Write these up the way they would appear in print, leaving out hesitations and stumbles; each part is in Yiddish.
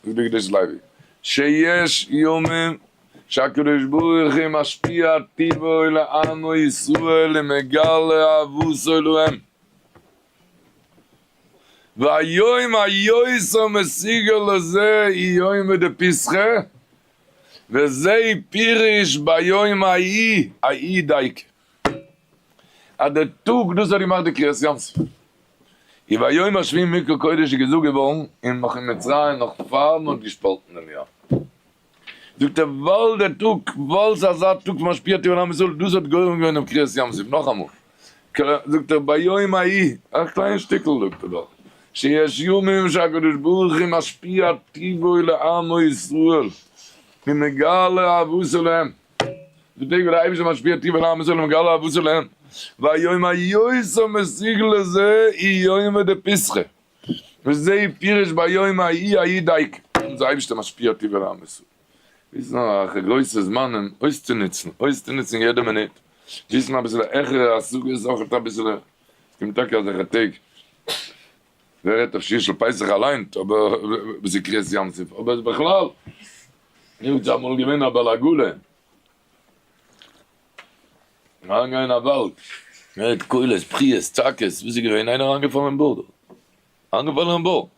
זאגט דער קדושת לוי, שיש ימים שהקדוש ברוך הוא משפיע טובו לעמו ישראל ומגלה אהבתו להם, והיום היותר מסוגל לזה היא יומא דפסחא, וזה פירוש ביום ההיא, ההיא דייקא. אז דער טאג דאס האט געמאכט די קריעת ים סוף. און ביום השביעי מקרא קודש איז געזאגט געווארן און נאך אין מצרים נאך פאר מען האט געשפאלטן דעם ים. זאגט ער ווייל דער טאג ווייל ס'איז אזא טאג פון משפיע טוב על עם ישראל דאס האט גורם געווען דעם קריעת ים סוף נאכאמאל זאגט ער ביום ההיא א קליין שטיקל זאגט ער דארט שיש ימים שהקדוש ברוך הוא משפיע טובו לעמו ישראל ומגלה אהבתו להם די טעג ווען דער אייבערשטער משפיע טובו לעמו ישראל ומגלה אהבתו להם והיום היותר מסוגל לזה היא יומא דפסחא וזה פירוש ביום ההיא ההיא דייקא, אונזער אייבערשטער משפיע טובו לעמו ישראל, וויסן אזעלכע גרויסע זמנים אויסצונוצן, אויסצונוצן יעדע מינוט, וויסן אביסעלע העכערע השגות אויך אביסעלע, עס קומט טאקע אזעלכע טעג, ווער רעדט אויף שביעי של פסח אליין, אבער וואס איז קריעת ים סוף, אבער בכלל, איז אמאל געווען א בעל עגלה. אריינגיין אין א וואלד, מען הערט קולות, בכיות, צעקות, וואס איז געווען? איינער אריינגעפאלן אין בור דארט, אריינגעפאלן אין בור,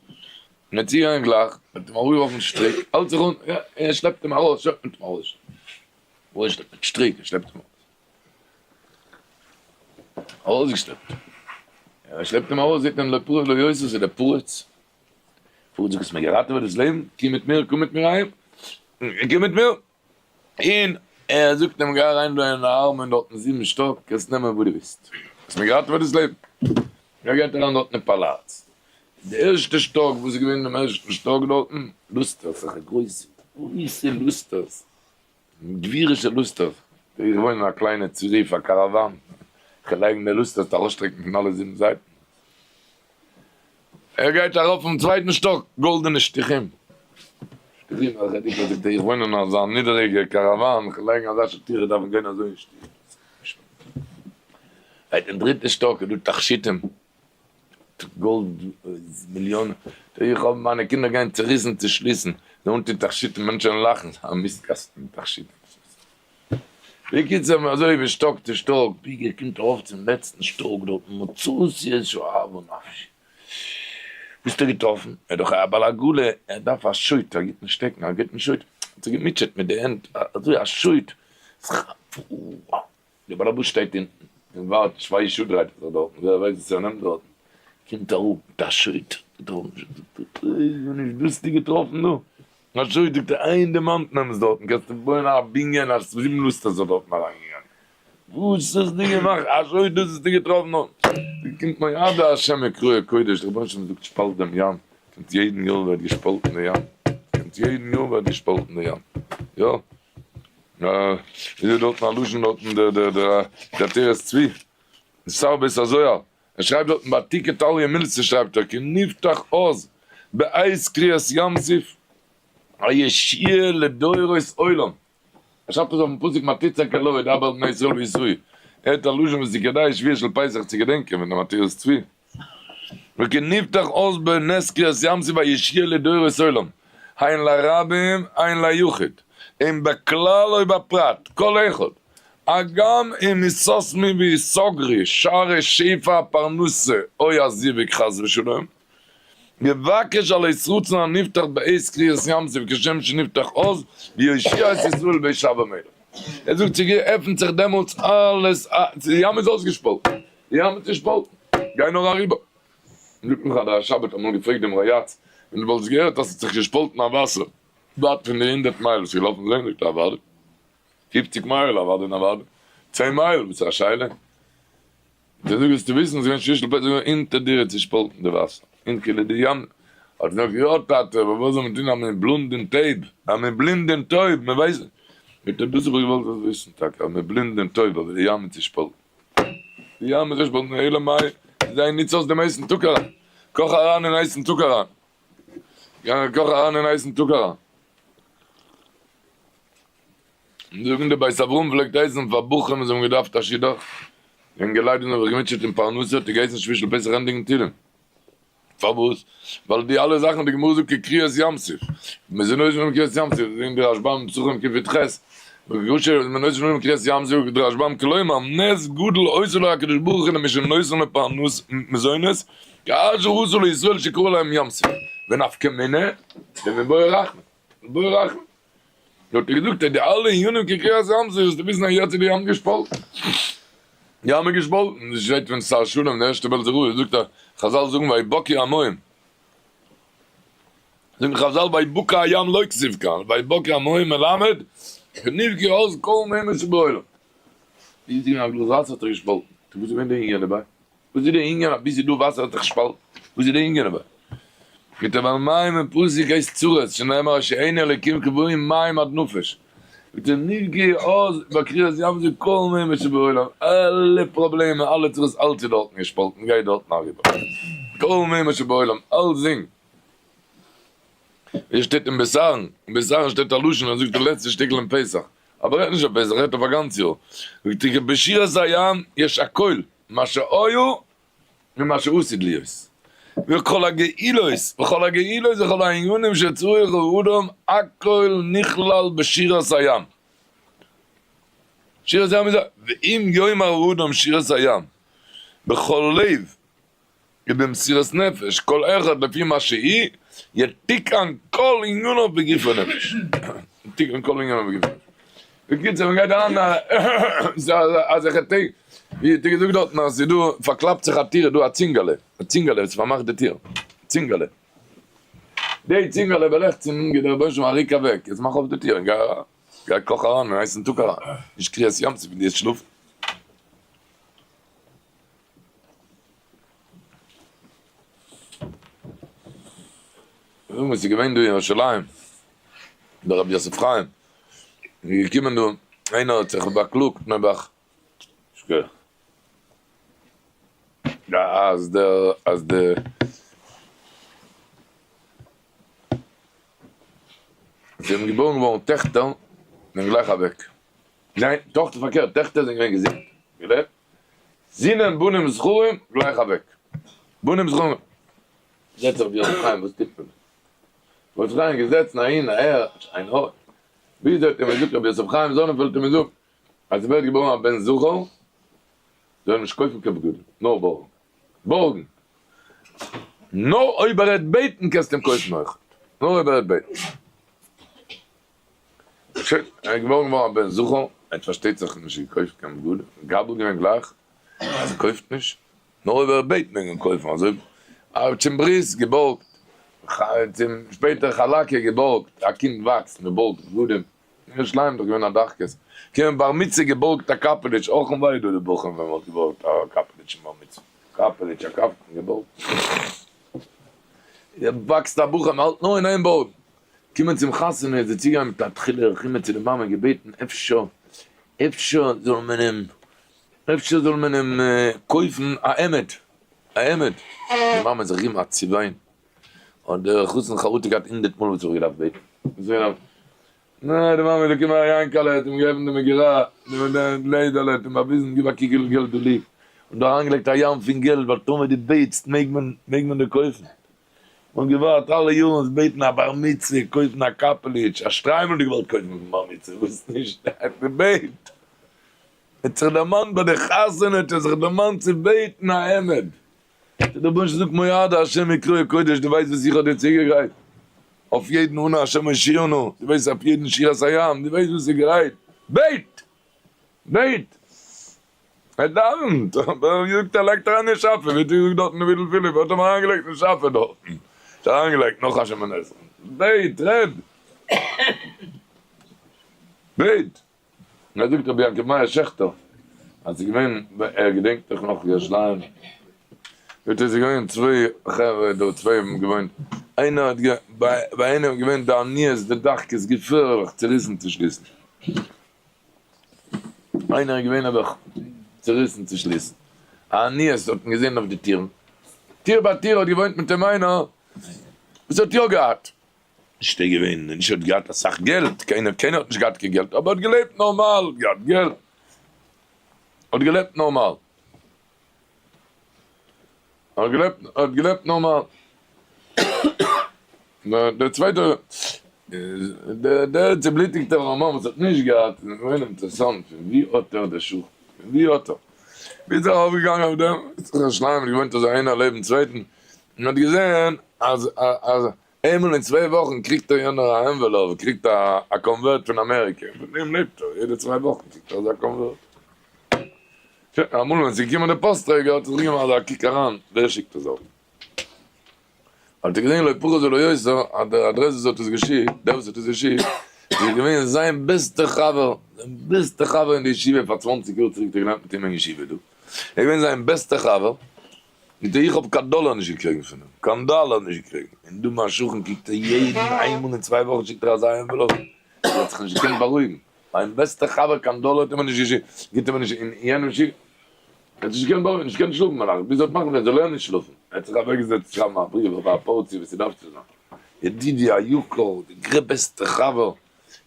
מען האט צוגעגאנגען גלייך, מען האט אים אראפגעווארפן שטריק, האלט זיך אן, יא, ער שלעפט אים ארויס, שלעפט אים ארויס, ארויסשלעפן מיט שטריק, ער שלעפט אים ארויס, ארויסגעשלעפט, ער שלעפט אים ארויס, זעט מען לא פרץ לא יוסף, ס'איז דער פרץ, פרץ זאגט האסט מיר געראטעוועט דאס לעבן, קום מיט מיר, קום מיט מיר אהיים, קום מיט מיר. און ער זאגט אים גיי אריין דא אין ארמון דארטן זיבן שטאק קענסט נעמען וואס דו ווילסט, האסט מיר געראטעוועט דאס לעבן. ער גייט אריין דארטן אין פאלאץ, די ערשטע שטאק, וואס איז געווען אינעם ערשטן שטאק דארטן? לוסטערס, אזעלכע גרויסע גרויסע לוסטערס, גבירישע לוסטערס, איך וואוין אין א קליינע צריף א קאראוואן, איך קען לייגן די לוסטערס ארויסשטרעקן פון אלע זיבן זייטן. ער גייט ארויף אויפן צווייטן שטאק, גאלדענע שטיחים, שטיחים וועלכע די זאגט איך וואוין אין אזא נידעריגע קאראוואן, איך לייגן אזא שטיח דארף מען גיין אזוי אין שטיח. גייט אין דריטע שטאק איז דא תכשיטים, גאלד מיליאנען, איך האב מיינע קינדער גייען צוריסן צושליסן, זיי אנטון תכשיטים מענטשען לאכן, א מיסט קאסטן מיט תכשיטים. בקיצור אזוי ווי שטאק צו שטאק ביז ער קומט ארויף צום לעצטן שטאק דארטן מצאתי את שאהבה נפשי. וואס האט ער געטראפן? ער איז דאך א בעל עגלה, ער דארף א שוט, א גוטן שטעקן, א גוטן שוט, האט זיך געמוטשעט מיט די הענט, אזוי א שוט, דער באלעבאס שטייט אונטן און ווארט, צוויי שעה דרייט ער זיך דארטן, ווער ווייסט וואס ער נעמט דארטן, קומט אראפ מיט א שוט, זאגט ער, נישט דאס האסטו געטראפן דא? אזוי זאגט ער, איין דימאנט נעמסט דארטן קענסטו בויען א בנין אז זיבן לוסטערס זאל דארטן אריינגיין, וואס האסטו געמאכט אזוי דאס האסטו געטראפן דארט, קומט מועדי השם מקראי קודש, דער רבונו של עולם זאגט שפאלט דעם ים, קומט יעדן יאר ווערט געשפאלטן די ים, קומט יעדן יאר ווערט געשפאלטן די ים, יא, איז דא דארטן א לשון דארטן דער דער דער עטרת צבי, שר בית הזוהר, ער שרייבט דארטן ביי תיקי תליא מילתא שרייבט ער כי נפתח עוז בעת קריעת ים סוף הישועה לדורות עולם, ער שרייבט עס אויפן פסוק מה תצעק אלי דבר אל בני ישראל ויסעו, ער האט א לשון וואס איז כדאי שביעי של פסח צו געדענקען ווען די עטרת צבי וכי נפתח עוז בנס קריעת ים סוף הישועה לדורות עולם, הן לרבים הן ליחיד, הן בכלל או בפרט, כל אחד, הגם אם יסתמו ויסגרו שערי שפע הפרנסה או הזיווג חס ושלום, יבקש על עת רצון הנפתח בעת קריעת ים סוף כשם שנפתח אז ויושיע את ישראל וישבם אליו. ער זאגט ס'געעפנט זיך דעמאלטס אלעס, די ים איז אויסגעשפאלטן, די ים איז צושפאלטן, גיי נאר אריבער. זאגט מיך אז דער רשב האט אמאל געפרעגט דעם ריי"צ, ווען דו וואלסט געהערט אז ס'האט זיך געשפאלטן א וואסער ווייט פון די הונדערט מייל וואס איז געלאפן זעהן, זאגט ער אוודאי. פופציג מייל, אוודאי און אוודאי. צען מייל, וואס איז א שאלה? זיי זאגן זאלסטו וויסן, ס'איז געווען שביעי של פסח, אונטער דיר האט צושפאלטן די וואסער, און כאילו די ים, האט געזאגט, יא טאטע, אבער וואס זאל מען טון אז מען איז בלונד און טויב, אז מען איז בלינד און טויב, מען ווייסט נישט. זאגט ער, דאס האב איך געוואלט זאלסט וויסן טאקע, אז מען איז בלינד און טויב, אבער די ים איז צושפאלטן. די ים איז צושפאלטן, אלא מאי, זיי נוץ אויס דעם הייסן טאג אריין, קאך אריין אין הייסן טאג אריין, קאך אריין אין הייסן טאג אריין. זאגן די בית אברהם פלעגט הייסן פאר בחורים וואס האבן געדארפט א שידוך, יונגעלייט וואס האבן זיך געמוטשעט אין פרנסה האט ער געהייסן שביעי של פסח ענדיגן תהילים. פארוואס? ווייל די אלע זאכן די גמרא זאגט כקריעת ים סוף, מ'איז נויז פונעם קריעת ים סוף, זעהן די רשבם פסחים קי"ח, מ'איז נויז פונעם קריעת ים סוף זאגט די רשבם כלומר נס גדול עושה לו הקדוש ברוך הוא למי שנותן לו פרנסה מזונות כאשר עשה לישראל שקרא להם ים סוף, ונפקא מינה דמבעי רחמים, מבעי רחמים. האט ער געזאגט אז די אלע ענינים כקריעת ים סוף זאלסטו וויסן אז יעצט איז די ים געשפאלטן. ים איז געשפאלטן, דאס שטייט פון שר שלום די ערשטע בעלזער רב זאגט אז חזל זאגן ויבקעו המים, זאגן חזל ויבקע הים לא כתיב כאן, ויבקעו המים מלמד שנבקעו אז כל מימות שבעולם. ווי איז געווען א גלאז וואסער האט זיך געשפאלטן, וואס איז געווען די ענין דערביי? וואס איז די ענין אז ביז ס'איז דא וואסער האט זיך געשפאלטן? וואס איז די ענין דערביי? זאגט ער ווייל מים אין פסוק הייסט צרות שנאמר השיעני אלוקים כי באו מים עד נפש זאגט ער נבקעו אז בקריעת ים סוף כל מימות שבעולם אלע פראבלעמען אלע צרות אלץ איז דארטן געשפאלטן גיי דארטן אריבער כל מימות שבעולם אלצדינג ווי עס שטייט אין בית אהרן, אין בית אהרן שטייט א לשון ער זאגט די לעצטע שטיקל אין פסח אבער רעדט נישט אויף פסח רעדט אויף א גאנץ יאר זאגט ער בשירת הים יש הכל מה שהיה ומה שעתיד להיות, וכל הגאולות, וכל הגאולות וכל הענינים שצריך האדם הכל נכלל בשירת הים. שירת הים איז א, ואם יאמר האדם שירת הים בכל לב ובמסירת נפש כל אחד לפי מה שהיא, יתוקן כל עניניו בגוף ונפש. יתוקן כל עניניו בגוף ונפש. בקיצור מען גייט אריין אזעלכע טעג, ווי האט ער געזאגט דארטן אז ס'איז דא, פארקלאפט זיך א טיר, איז דא א צינגעלע, א צינגעלע וואס פארמאכט די טיר, צינגעלע. די צינגעלע וועל איך צינדן, גיט דער רבונו של עולם א ריק אוועק, יעצט מאך אויף די טיר און גיי אריין, גיי קאך אריין אין הייסן טאג אריין, נישט קריעת ים סוף און דו וועסט שלאפן. זאג מיר, ס'איז געווען דא אין ירושלים דער רבי יוסף חיים, איז געקומען דא, איינער האט זיך באקלאגט נעבעך, אז דער, אז די, זיי האבן געבוירן געווארן טעכטער, זענען גלייך אוועק, ניין, טאכטער פארקערט, טעכטער זענען געווען געזונט, געלעבט, זינען בנים זכרים גלייך אוועק, בנים זכרים, זעצט זיך רבי יוסף חיים, וואס טוט מען? רבי יוסף חיים געזעצן אהין אהער, איין ארט, ביז האט אים געזאגט רבי יוסף חיים זאנענפעלד האט אים געזאגט, אז ס'ווערט געבוירן א בן זכר, זאל ער נישט קויפן קיין בגדים, נאר בארגן, בארגן, נאר אויב ער וועט בעטן קענסטו אים קויפן אויכעט, נאר אויב ער וועט בעטן. שוין, ער איז געווארן געווארן א בן זכר, ער האט פארשטייט זיך נישט געקויפט קיין בגדים, מקבל געווען גלייך אז ער קויפט נישט, נאר אויב ער בעט מעג מען קויפן, אזוי אויך צום ברית געבארגט, צום שפעטער חאלאקע געבארגט, א קינד וואקסט מען בארגט בגדים, אין ירושלים איז דאך געווען א דחקות, קומען בר מצוה געבארגט א קאפעליטש, אויך אין וויי דא די בחורים ווען מען האט געבארגט א קאפעליטש אין בר מצוה, קאפעליטש א קאפטן געבארגט, וואקסט א בחור מען האלט נאר אין איין בארגן. קומען צום חתונה איז ער צוגעגאנגען מיט א דחילו ורחימו צו די מאמע און געבעטן אפשר אפשר זאל מען אים אפשר זאל מען אים קויפן א העמד א העמד, די מאמע האט זיך געגעבן א צעוויין, האט דער חתן חרטה געהאט הונדערט מאל וואס איך האב געדארפט בעטן, נא די מאמע איז געקומען א יענקעלע האט אים געעפנט די מגירה די לעדעלע האט אים באוויזן גיב א קוק וויפיל געלט דא ליגט, און דא אריינגעלייגט א ים פון געלט ווייל טאמער דו בעטסט מעג מען מעג מען דיר קויפן. און געווארט אלע יארן עס בעטן א בר מצוה קויפן א קאפעליטש א שטריימל האט געוואלט קויפן פון בר מצוה וואס נישט געבעט האט זיך דערמאנט ביי די חתונה האט ער זיך דערמאנט צו בעטן א העמד האט דער רבונו של עולם געזאגט מועדי השם מקראי קודש דו ווייסט וואס איך האב דיר צוגעגרייט אויף יעדן אנא השם הושיעה נא דו ווייסט אויף יעדן שירת הים דו ווייסט וואס איז גרייט בעט בעט ער דאווענט, אבער ער זאגט ער לייגט אריין אין שאפע, ווי האט ער געזאגט דארטן אין ווידל פיליפ, האט אים אריינגעלייגט אין שאפע דארטן, האט אריינגעלייגט נאך א שמונה עשרה, בעט, רעד, בעט, און ער זאגט רבי יעקב מאיר שעכטער, אז ס'איז געווען, ער געדענקט דאך נאך ירושלים, זאגט ער ס'איז געווען צוויי חברה דארט, צוויי האבן געוואוינט, איינער האט גע, ביי איינעם איז געווען די עניות, די דחקות געפערליך צוריסן צושליסן. איינער איז געווען נעבעך צוריסן צושליסן א עניות האט מען געזען אויף די טירן, טיר ביי טיר האט געוואוינט מיט אים איינער וואס האט יא געהאט, נישט ער געווען נישט האט געהאט אסאך געלט, קיינער קיינער האט נישט געהאט קיין געלט אבער האט געלעבט נארמאל, האט געהאט געלט, האט געלעבט נארמאל, האט געלעבט האט געלעבט נארמאל. דער צווייטער, דער צעבלוטיגטער ארעמאן וואס האט נישט געהאט, איז געווען אינטערעסאנט פון ווי האט ער די שוך, פון ווי האט ער? ווי איז ער ארויפגעגאנגען אויף דעם? איז זיך ירושלים האט געוואוינט אזוי איינער לעבן צווייטן, און האט געזען אז אז איינמאל אין צוויי וואכן קריגט ער יענער א envelope, קריגט א קאנווערט פון אמעריקע, פון דעם לעבט ער, יעדע צוויי וואכן קריגט ער אזא קאנווערט. שוין, אמאל ווען ס'איז געקומען די פאסט טרעגער האט ער זיך געגעבן אזא קוק אריין, ווער שיקט עס אויף? האט ער געזען לא פחות ולא יותר אז דער אדרעס וואס האט עס געשיקט, דער וואס האט עס געשיקט, איז געווען זיין בעסטע חבר, זיין בעסטע חבר אין די ישיבה פאר צוואנציג יאר צוריק האט ער געלערנט מיט אים אין ישיבה דא, ער איז געווען זיין בעסטע חבר, זאגט ער איך האב קיין דאלער נישט געקריגן פון אים, קיין דאלער נישט געקריגן, און דא מיין שכן קוקט ער יעדן איינמאל אין צוויי וואכן שיקט ער אזא envelope, ער האט זיך נישט געקענט בארואיגן, מיין בעסטע חבר קיין דאלער האט ער מיר נישט געשיקט, גיבט ער מיר נישט, און יענעם שיקט. ער האט נישט געקענט בארואיגן, נישט געקענט שלאפן ביינאכט, ביז ער האט מחליט געווען זאל ער נישט שלאפן, ער האט זיך אוועקגעזעצט שרייבן א בריוו אויף א פארציע וואס ס'דארף צו זיין, ידידי היקר, די גרעבעסטע חבר,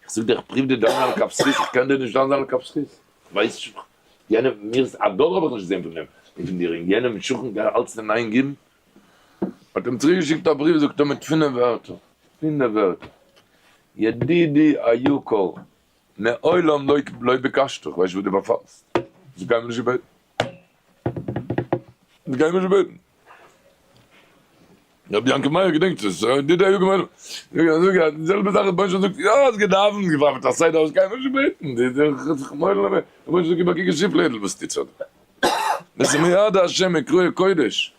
איך זאג דיר איך פריוו דיר דן זיין לכף זכות, איך קען דיר נישט דן זיין לכף זכות, ווייסט ש יענעם מיר א דאלער האב איך נישט געזען פון דעם, און פון דיר און יענעם שכן גיי אלץ אין איין גיבן, האט אים צוריק געשיקט א בריוו זאגט ער מיט פינף ווערטער, פינף ווערטער, ידידי היקר, מעולם לא ביקשת, איך ווייס נישט וואס דו באפאלסט, זיי גייען מיר נישט געבעטן, זיי גייען מיר נישט געבעטן. רבי יעקב מאיר געדענקט עס, די די יאר געמיינט, די זעלבע זאך רבונו של עולם זאגט, יא האסט געדאווענט, געפאפט א סדר, האסט קיינמאל נישט געבעטן, די די זיך מוהל רבונו של עולם זאגט גיב א קוק אין שיפלעדל וואס טוט זיך דא. דאס איז מיד השם מקראי קודש.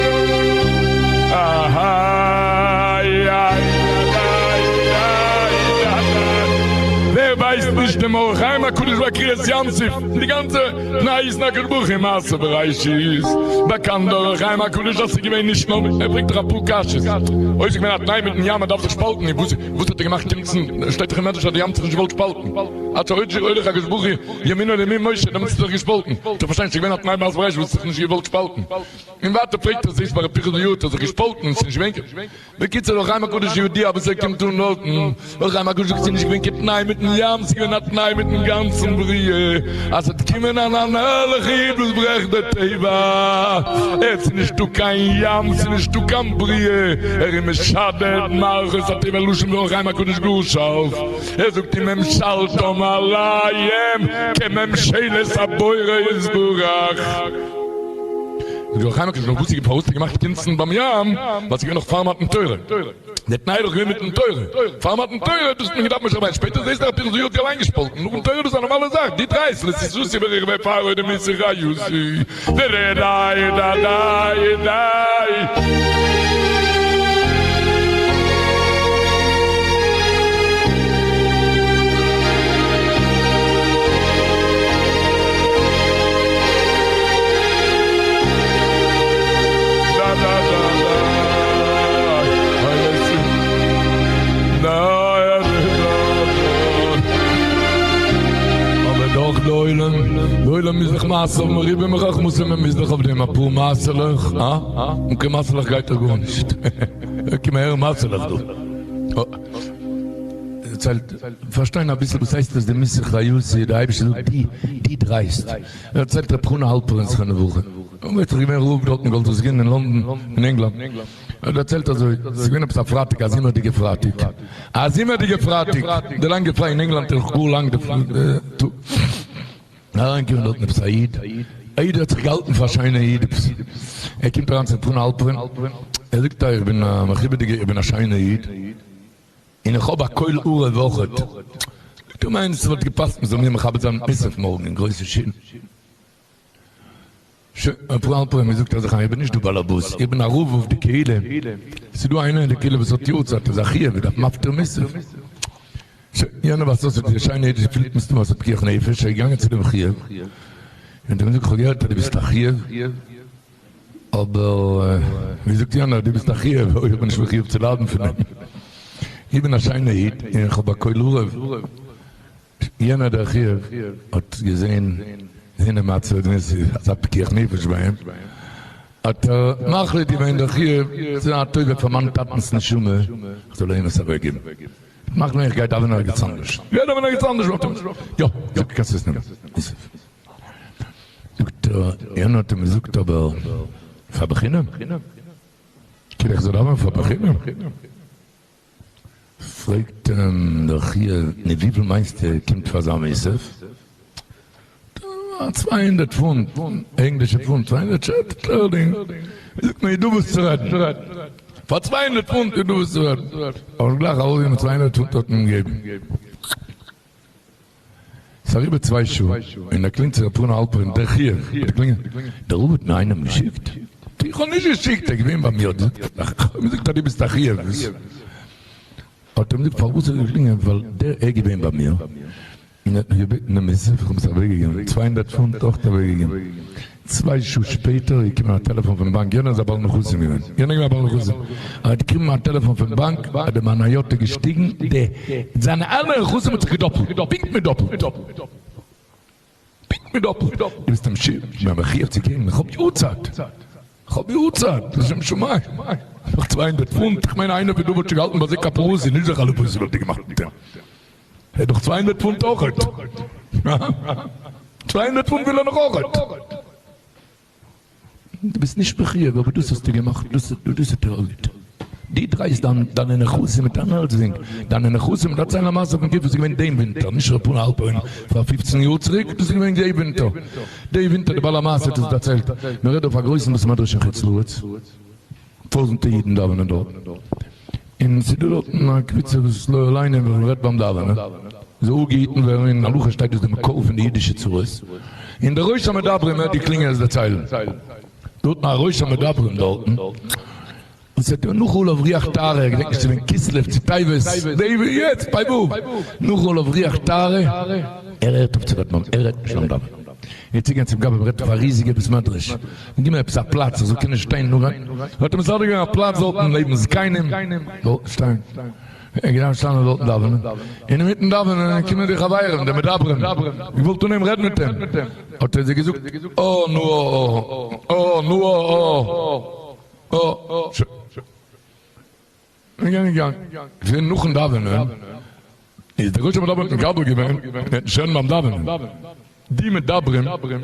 ווער ווייסט נישט דעם אור החיים הקדוש ביי קריעת ים סוף, די גאנצע תנאי איז נקש ברוך הוא מעשה בראשית, באקאנט דער אור החיים הקדוש אז ס'איז געווען נישט נאר ער ברענגט דאך אפאר קשיות, אויב איז געווען א תנאי מיטן ים ער דארף זיך שפאלטן, און וואס וואס האט ער געמאכט קונצן, שטייט דאך אין מדרש אז די ים האט זיך נישט געוואלט שפאלטן, עד שהוליך הקדוש ברוך הוא ימינו לימין משה, דעמאלטס האט זיך געשפאלטן, צו פארשטיין ס'איז געווען א תנאי מעשה בראשית וואס האט זיך נישט געוואלט שפאלטן. און ווייטער פרעגט ער זיס ביי ר' פנחס בן יאיר האט ער זיך געשפאלטן און ס'איז נישט געווען קיין. בקיצור אור החיים הקדוש יודיע וואס ער קומט אן דארטן, אור החיים הקדוש זאגט ס'איז נישט געווען קיין תנאי מיטן ים ס'איז געווען א תנאי מיטן גאנצן בריאה אז ס'וועט קומען אן אן ערליכע איד וואס ברעכט די טבע, ער ס'איז נישטא קיין ים ס'איז נישטא קיין בריאה ער איז משדד מערכות הטבע לשון אור החיים הקדוש גאר שארף. ער זאגט וממשלתם עליהם כממשלת הבורא יתברך. זאגט דער אור החיים הקדוש נאך וואס איז פארוואס האט ער געמאכט קונצן ביים ים ווייל ס'איז געווען נאך פאר מתן תורה די תנאי איז דאך געווען מיטן תורה פאר מתן תורה האט מען געדארפט משה רבינו שפעטער זעסטו אז פנחס האט זיך אליין געשפאלטן נאכן תורה דאס איז א נארמאלע זאך די דרייסט לסיסוסי ברכבי פרעה דמיסי חיוסי דרעדיי דעדיי דיי. אבער דאך די עולם, די עולם איז דאך מעשיו מרובים מחכמתו, מען מוז דאך אויף דעם אפאר מעשה'לעך, הא? אן קיין מעשה'לעך גייט דאך גארנישט, קום אהער מעשה'לעך דא. דערציילט, פארשטיין אביסל וואס הייסט עס די מוסר חיות, די אייבערשטער זאגט די, די דרייסט. דערציילט ר' חנא האלפערן זכרונו לברכה, ער איז דאך געווען רב דארט אין גאלדערס גרין אין לונדון אין ענגלאנד, ער האט דערציילט אזוי, ס'איז געווען עפעס א פרייטאג, א זומערדיגע פרייטאג, א זומערדיגע פרייטאג, די לאנגע פריי אין ענגלאנד איז דאך גאר לאנג די טאג, אריינגעקומען דארטן עפעס א איד, א איד האט זיך געהאלטן פאר א שיינע איד, עפעס, ער קומט אריין צו ר' חנא האלפערן, ער זאגט איך בין א מכובד'יגער, איך בין א שיינע איד, און איך האב א קול ערב אויכעט, דו מיינסט ס'וואלט געפאסט מ'זאל מיר מכבד זיין מיט מוסף מארגן אין גרויסע שול? שוין, ר' האלפערן האט געזאגט אז איך בין נישט דא באלעבאס, איך בין א רב אויף די קהילה, ס'איז דא איינער אין די קהילה וואס האט יארצייט, איז א חיוב, ער דארף מפטיר מוסף. שוין, יענער וואס האט די שיינע אידישע פילט מסתמא אז ס'איז פיקוח נפש, ער איז געגאנגען צו דעם חיוב, און האט אים געזאגט, כ'האב געהערט אז דו ביסט א חיוב, אבער ווי זאגט יענער, דו ביסט א חיוב, אוי איך בין נישט מחיוב צו ליידן פון דעם. איך בין א שיינע איד און איך האב א קול ערב. יענער דער חיוב האט געזען זיינע מצב, האט געזען ס'איז אזא פיקוח נפש ביי אים, האט ער מחליט געווען דער חיוב, ס'איז א טובה פאר מיין טאטנ'ס נשמה איך זאל אים עס אוועקגעבן. מאך מיר איך גיי דאווענען ערגעץ אנדערש. גיי דאווענען ערגעץ אנדערש, יא, זאגט קענסט עס נעמען. זאגט ער, יענער האט אים געזאגט אבער פאר בחינם? כאילו איך זאל דאווענען פאר בחינם? פרעגט אים דער חייא, נו וויפיל מיינסטו קומט פאר אזא מוסף? 200 פונט, ענגלישע פונט, 200 שטערלינג, זאגט מען איז דא וואס צו רעדן, פאר 200 פונט איז דא וואס צו רעדן, האב איך גלייך ארויסגענומען 200 פונט האט מען געגעבן. ס'איז אריבער צוויי שעה און ער קלינגט צו ר' פרנה האלפערן, דער חייא האט געקלינגען, דער רב האט מיר איינעם געשיקט? איך האב נישט געשיקט, ער איז געווען ביי מיר, איך האב געזאגט אז דו ביסט א חייא, וואס? האט ער אים געזאגט פארוואס האט ער געקלינגען, ווייל דער ער איז געווען ביי מיר און ער האט מיך געבעטן דעם מוסף, איך האב עס אוועקגעגעבן, 200 פונט אויך אוועקגעגעבן. צוויי שעה שפעטער איז געקומען א טעלעפאן פון באנק, יענער איז א בעל נכסים געווען, יענער איז געווען א בעל נכסים, ער האט געקריגן א טעלעפאן פון באנק אז די מניות איז געשטיגן, די זיינע אלע נכסים האט זיך געדאפלט, פונקט מיט דאפלט, פונקט מיט דאפלט, דו ביסט אים מחויב צו געבן, איך האב יארצייט, איך האב יארצייט, לשם שמים, נאך 200 פונט, איך מיין איינער פון דא וואלט שוין געהאלטן ביי זיי כפרות, נישט זיך אלע וואס וואלט ער געמאכט מיט אים. ער האט דאך 200 פונט אויכעט. 200 פונט וויל ער נאך אויכעט. דו ביסט נישט מחויב, אבער דאס האסטו געמאכט, דאס האט ער אויפגעטון. דו דרייסט דיינע נכסים מיט אן אלצדינג, דיינע נכסים, דערצייל א מעשה פון גוף וואס איז געווען דעם ווינטער, נישט ר' פונה האלפערן פאר 15 יאר צוריק, דאס איז געווען די ווינטער, די ווינטער, די בעל המעשה האט עס דערציילט, מען רעדט דא אויף א גרויסן בית מדרש אין חוץ לארץ, טויזענטער אידן דאווענען דארט, און ס'איז דא דארטן א קבוצה וואס לא עלינו ווען מ'רעדט ביים דאווענען, זאל אפגעהיטן ווערן, אין הלכה שטייט דאס די מקור פון די אידישע צרות, און דער ראש המדברים הערט די קלינגען עס דערציילן, דארטן א ראש המדברים דארטן, וואס האט נאך עליו רוח טהרה, איך געדענק נישט צו ווען כסלו צו טבת, די יעצט פ' ו', נאך עליו רוח טהרה, ער הערט אויף צו רעדן, ער רעדט נישט ביים דאווענען. ער צוגיין צום גבאי מ'רעדט אויף א ריזיגע בית מדרש, און גיב מיר עפעס א פלאץ איך זאל קענען שטיין נאר האט ער מסדר געווען א פלאץ דארטן לעבן זקנים דארטן שטיין, ער געדארפט שטיין דארטן דאווענען, און אינמיטן דאווענען קומען די חברים די מדברים, געוואלט אנהייבן רעדן מיט אים, האט ער זיי געזאגט אה נו אה אה נו אה אה אה. געגאנגען געווען נאכן דאווענען איז דער ראש המדברים מקבל געווען מיטן שוין ביים דאווענען, די מדברים האבן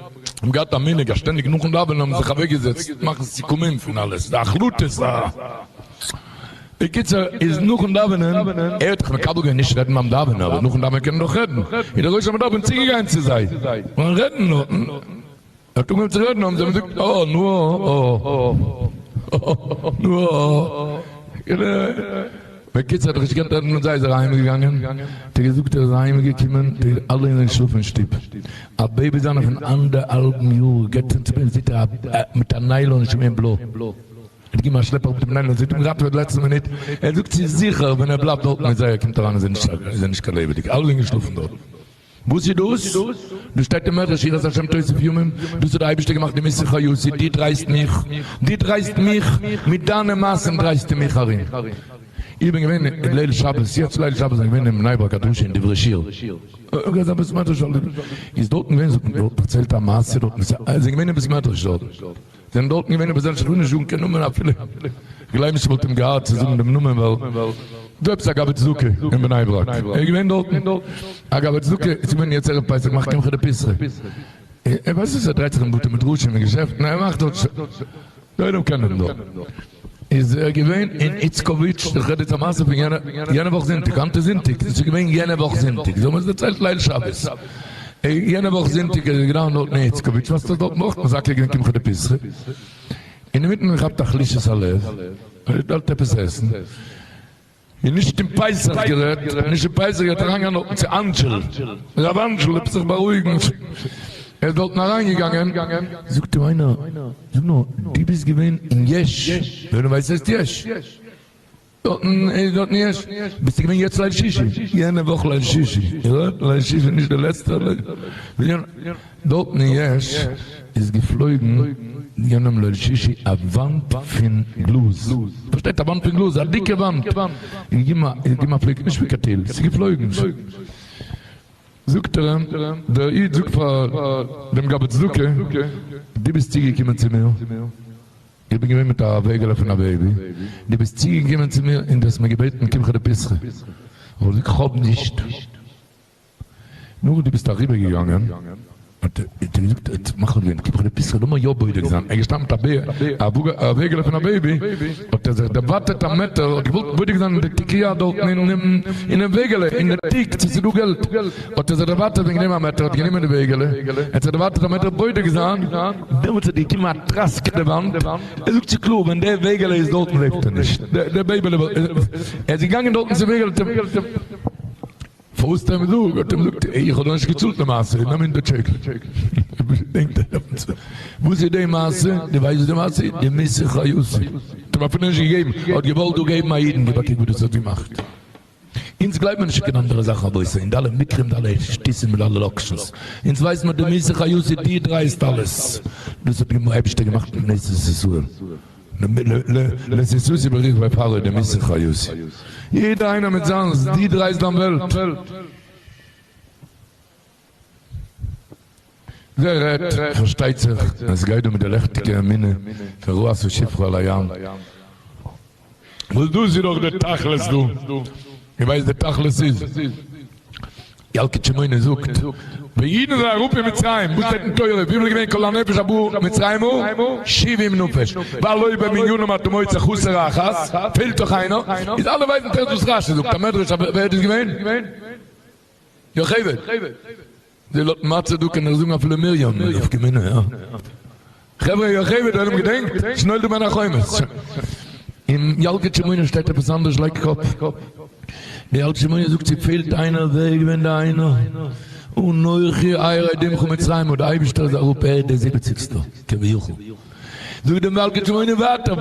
געהאט א מנהג אז שטענדיג נאכן דאווענען האבן זיך אוועק געזעצט מאכן סיכומים פון אלעס די החלטות א בקיצור איז נאכן דאווענען ער האט דאך מקבל געווען נישט רעדן ביים דאווענען אבער נאכן דאווענען קען מען דאך רעדן איז דער ראש המדברים צוגעגאנגען צו זיי און רעדן ער האט אנגעהויבן צו רעדן האבן זיי אים געזאגט אה נו אה אה נו אה בקיצור האט ער נישט געקענט רעדן מיט זיי איז ער אהיים געגאנגען האט ער געזאגט ער איז אהיים געקומען די אלע זענען שלאפן אין שטוב א baby זיינער פון אנדערהאלבן יאר גייט צום צו זעט ער א מיט א nylon איז שוין געווען בלוי ער האט געגעבן א שלעפ אראפ דעם nylon זי האט אים געראטעוועט לעצטע מינוט ער זאגט ס'איז זיכער ווען ער בלייבט דארטן מיט זיי ער קומט אריין איז ער נישט קיין לעבעדיגער אלע זענען געשלאפן דארט. וואס איז דאס? דא שטייט אין מדרש יראת השם תוסיף ימים, דאס האט דער אייבערשטער געמאכט די מס' חיותי, דו דרייסט מיך, דו דרייסט מיך, מיט דיינע מעשים דרייסטו מיך ארום. איך בין געווען ליל שבת, יעצט ליל שבת בין איך געווען אין בני ברק א דרשה אין דברי שיר, איז דארטן געווען, זאגט מען דארט דערציילט א מעשה דארטן, זיי זענען געווען אין בית מדרש דארט, זענען דארטן געווען אבער זענען שוין נישט זאגן קיין נאמען אפילו, כ'גלייב נישט ס'וואלט אים געהארט צו זאגן דעם נאמען ווייל דא עפעס א גבאי צדקה אין בני ברק, ער איז געווען דארטן א גבאי צדקה, איז געווען יעצט ערב פסח מאכט קמחא דפסחא, ער ווייסט וואס ער דרייט זיך אין בתי מדרשים און געשעפטן, ער מאכט דארט, די עולם קען אים דארט, איז ער געווען אין איצקאוויטש, איך רעד יעצט א מעשה פון יענע וואך זונטאג, היינט איז זונטאג, דאס איז געווען יענע וואך זונטאג, זיי האבן עס דערציילט ליל שבת. יענע וואך זונטאג איז ער געדאווענט דארט אין איצקאוויטש, וואס טוט דארט נאך מזכה געווען קמחא דפסחא, אינמיטן געכאפט א חלישת הלב, ער האט געוואלט עפעס עסן, און נישט אין פסח גערעדט, נישט אין פסח גערעדט, אריינגיין דארטן צו אנטשל, רב אנטשל, עפעס זיך בארואיגן, ער איז דארטן אריינגעגאנגען, זאגט אים איינער, זאג נאר, דו ביסט געווען אין יש, ווער ווייסט הייסט יש? דארטן איז דארטן יש, ביסטו געווען יעצט ליל שישי? יענע וואך ליל שישי, ליל שישי נישט די לעצטע, דארטן אין יש איז געפלויגן יענעם ליל שישי א וואנט פון גלאז, פארשטייט א וואנט פון גלאז, א דיקע וואנט, איז געגעבן א פליג, נישט ווי קיין טיל, ס'איז געפלויגן, זאגט ער אים, דער איד זאגט פאר דעם גבאי צדקה, דו ביסט צוגעקומען צו מיר, איך בין געווען מיט א וועגעלע פון א baby, דו ביסט צוגעקומען צו מיר און דו האסט מיר געבעטן קמחא דפסחא, האב איך געזאגט כ'האב נישט, נאך דו ביסט אריבערגעגאנגען. האט ער געזאגט, ער האט מחליט געווען, קום איך די פסחא לאמיר יא בודק זיין, ער איז געשטאנען מיט א וועגעלע פון א בעיבי, האט ער זיך דערווארטעט א מעטער, האט געוואלט בודק זיין אין די תיקיה דארטן אינעם וועגעלע, אין די תיק צו ס'איז דא געלט, האט ער זיך דערווארטעט וועגן דעם א מעטער, האט גענומען די וועגעלע, ער האט זיך דערווארטעט א מעטער בודק זיין, דעמאלטס האט געקומען א טראסק אין די וואנט, ער זאגט ס'איז קלאר ווען די וועגעלע איז דארטן לעבט ער נישט, די בעיבעלע, ער איז געגאנגען דארטן צום וועגעלע, פארוואס האט ער אים געזאגט? האט ער אים געזאגט, איך האב דאך נישט געצאלט למעשה, נעם הונדערט שקל. וואס איז די מעשה? דו ווייסט וואס די מעשה איז? די מיסע חיות'י. האט אים אפילו נישט געגעבן, ער האט געוואלט דא געבן א אידן, גיב א קוק וואס דאס האט געמאכט. אונז גלייבן מיר נישט אין קיין אנדערע זאכן רבותי, אין די אלע מקרים די אלע שטותים מיט אלע לאקשנס. אונז ווייסן מיר די מיסע חיות'י, דו דרייסט אלעס. דאס האט דער אייבערשטער געמאכט מיט כנסת ישראל. לסיסוסי ברכבי פרעה דמיסי חיוסי. יעדער איינער מיט זיינס, די דרייסט דיין וועלט. ווער רעדט, פארשטייט זיך, אז סגייט דא מיט די לעכטיגע אמונה פון רעות ושפחה על הים. וואס דאס איז דאך די תכלית דא. איר ווייסט די תכלית איז? ילקוט שמעוני זאגט, ווען אידן זענען אראפ אין מצרים, וואס שטייט אין תורה, וויפיל איז געווען כל הנפש הבאה מצרימה? שבעים נפש, והלא במניינם אתה מוצא חסר אחת, פעלט דאך איינער, איז אלע ווייסן תירוץ וואס רשי זאגט, א מדרש, ווער איז דאס געווען? יוכבד. זי לאט מצה דא קען איך זאגן אפילו מרים, נפקא מינה, יא. חברה יוכבד ווער האט געדענקט? שנולדו בין החומות. אין ילקוט שמעוני שטייט עפעס אנדערש לייג קאפ. די ילקוט שמעוני זאגט ס'פעלט איינער ווער איז געווען די איינער? אנכי ארד עמך מצרימה די אייבישטער איז אראפ ער איז דער זיבעציגסטער כביכול. זאגט דער ילקוט שמעוני ווייטער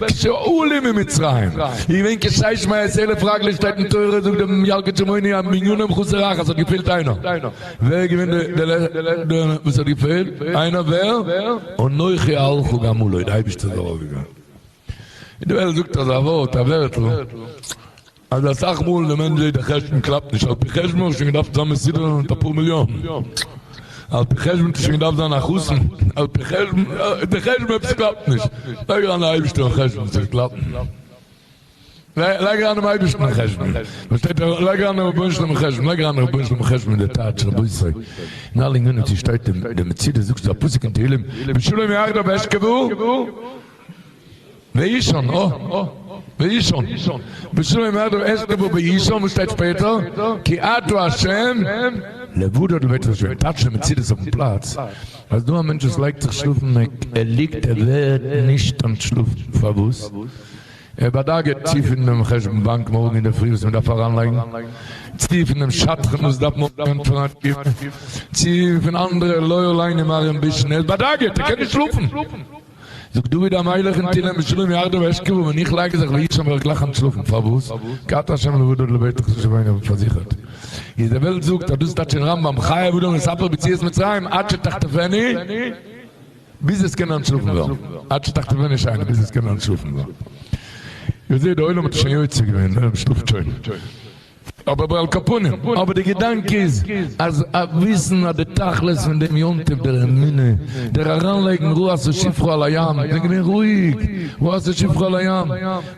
כשעלו ממצרים איז געווען כשש מאות אלף רגלי שטייט אין תורה זאגט דער ילקוט שמעוני אז מניינם חסר אחת האט געפעלט איינער ווער איז געווען די וואס האט געפעלט? איינער ווער? אנכי אעלך גם עלה, די אייבערשטער איז ארויף געגאנגען. און די וועלט זאגט אזא ווארט, א ווערטל, אז אסאך מאל די מענטש זעט די חשבון קלאפט נישט, על פי חשבון האט שוין געדארפט זיין מסודר מיט אפאר מיליאן, על פי חשבון האט שוין געדארפט זיין א חתן, על פי חשבון, די חשבון עפעס קלאפט נישט, לייג אריין די אייבערשטער אין חשבון ס'וועט קלאפן. לייג אריין דעם אייבערשטן אין חשבון, פארשטייט איר, לייג אריין דעם רבונו של עולם אין חשבון, לייג אריין דעם רבונו של עולם אין חשבון אין די טייטש, רבותי, אין אלע ענינים צו שטייט אין די מציאות זאגסטו א פסוק אין תהילים, בשלום יחדיו אשכבה ואישן, אה, ואישן, בשלום יחדיו אשכבה ואישן, וואס שטייט שפעטער, כי אתה ה' לבדד לבית יושבים, טייטש די מציאות אויפן פלאץ, אז דא א מענטש וואס לייגט זיך שלאפן, ער ליגט ער ווערט נישט אנטשלאפן, פארוואס? ער באדאגה'ט צי פון דעם חשבון באנק מארגן אינדערפרי וואס מען דארף אריינלייגן, צי פון דעם שדכן וואס דארף מארגן ענטפערן א תגובה, צי פון אנדערע לא עלינו מרעין בישין, ער איז באדאגה'ט, ער קען נישט שלאפן. זאגט דוד המלך אין תהילים בשלום יחדיו אשכבה, ווען איך לייג זיך ואישן וועל איך גלייך אנטשלאפן, פארוואס? כי אתה ה' לבדד לבטח תושיבני פארזיכערט איז די וועלט זאגט אז דאס טייטש אין רמב"ם חייב אדם לספר ביציאת מצרים עד שתחטפני ביז עס קען אנטשלאפן ווערן, עד שתחטפני שינה, ביז עס קען אנטשלאפן ווערן. איך זעה די עולם האט שוין יוצא געווען, די עולם שלאפט שוין. אבער על כל פנים, אבער די געדאנק איז, אז וויסן אז די תכלית פון דעם יום טוב, דער אמונה, דער אריינלייגן רעות ושפחה על הים, זענען געווען רואיג, רעות ושפחה על הים,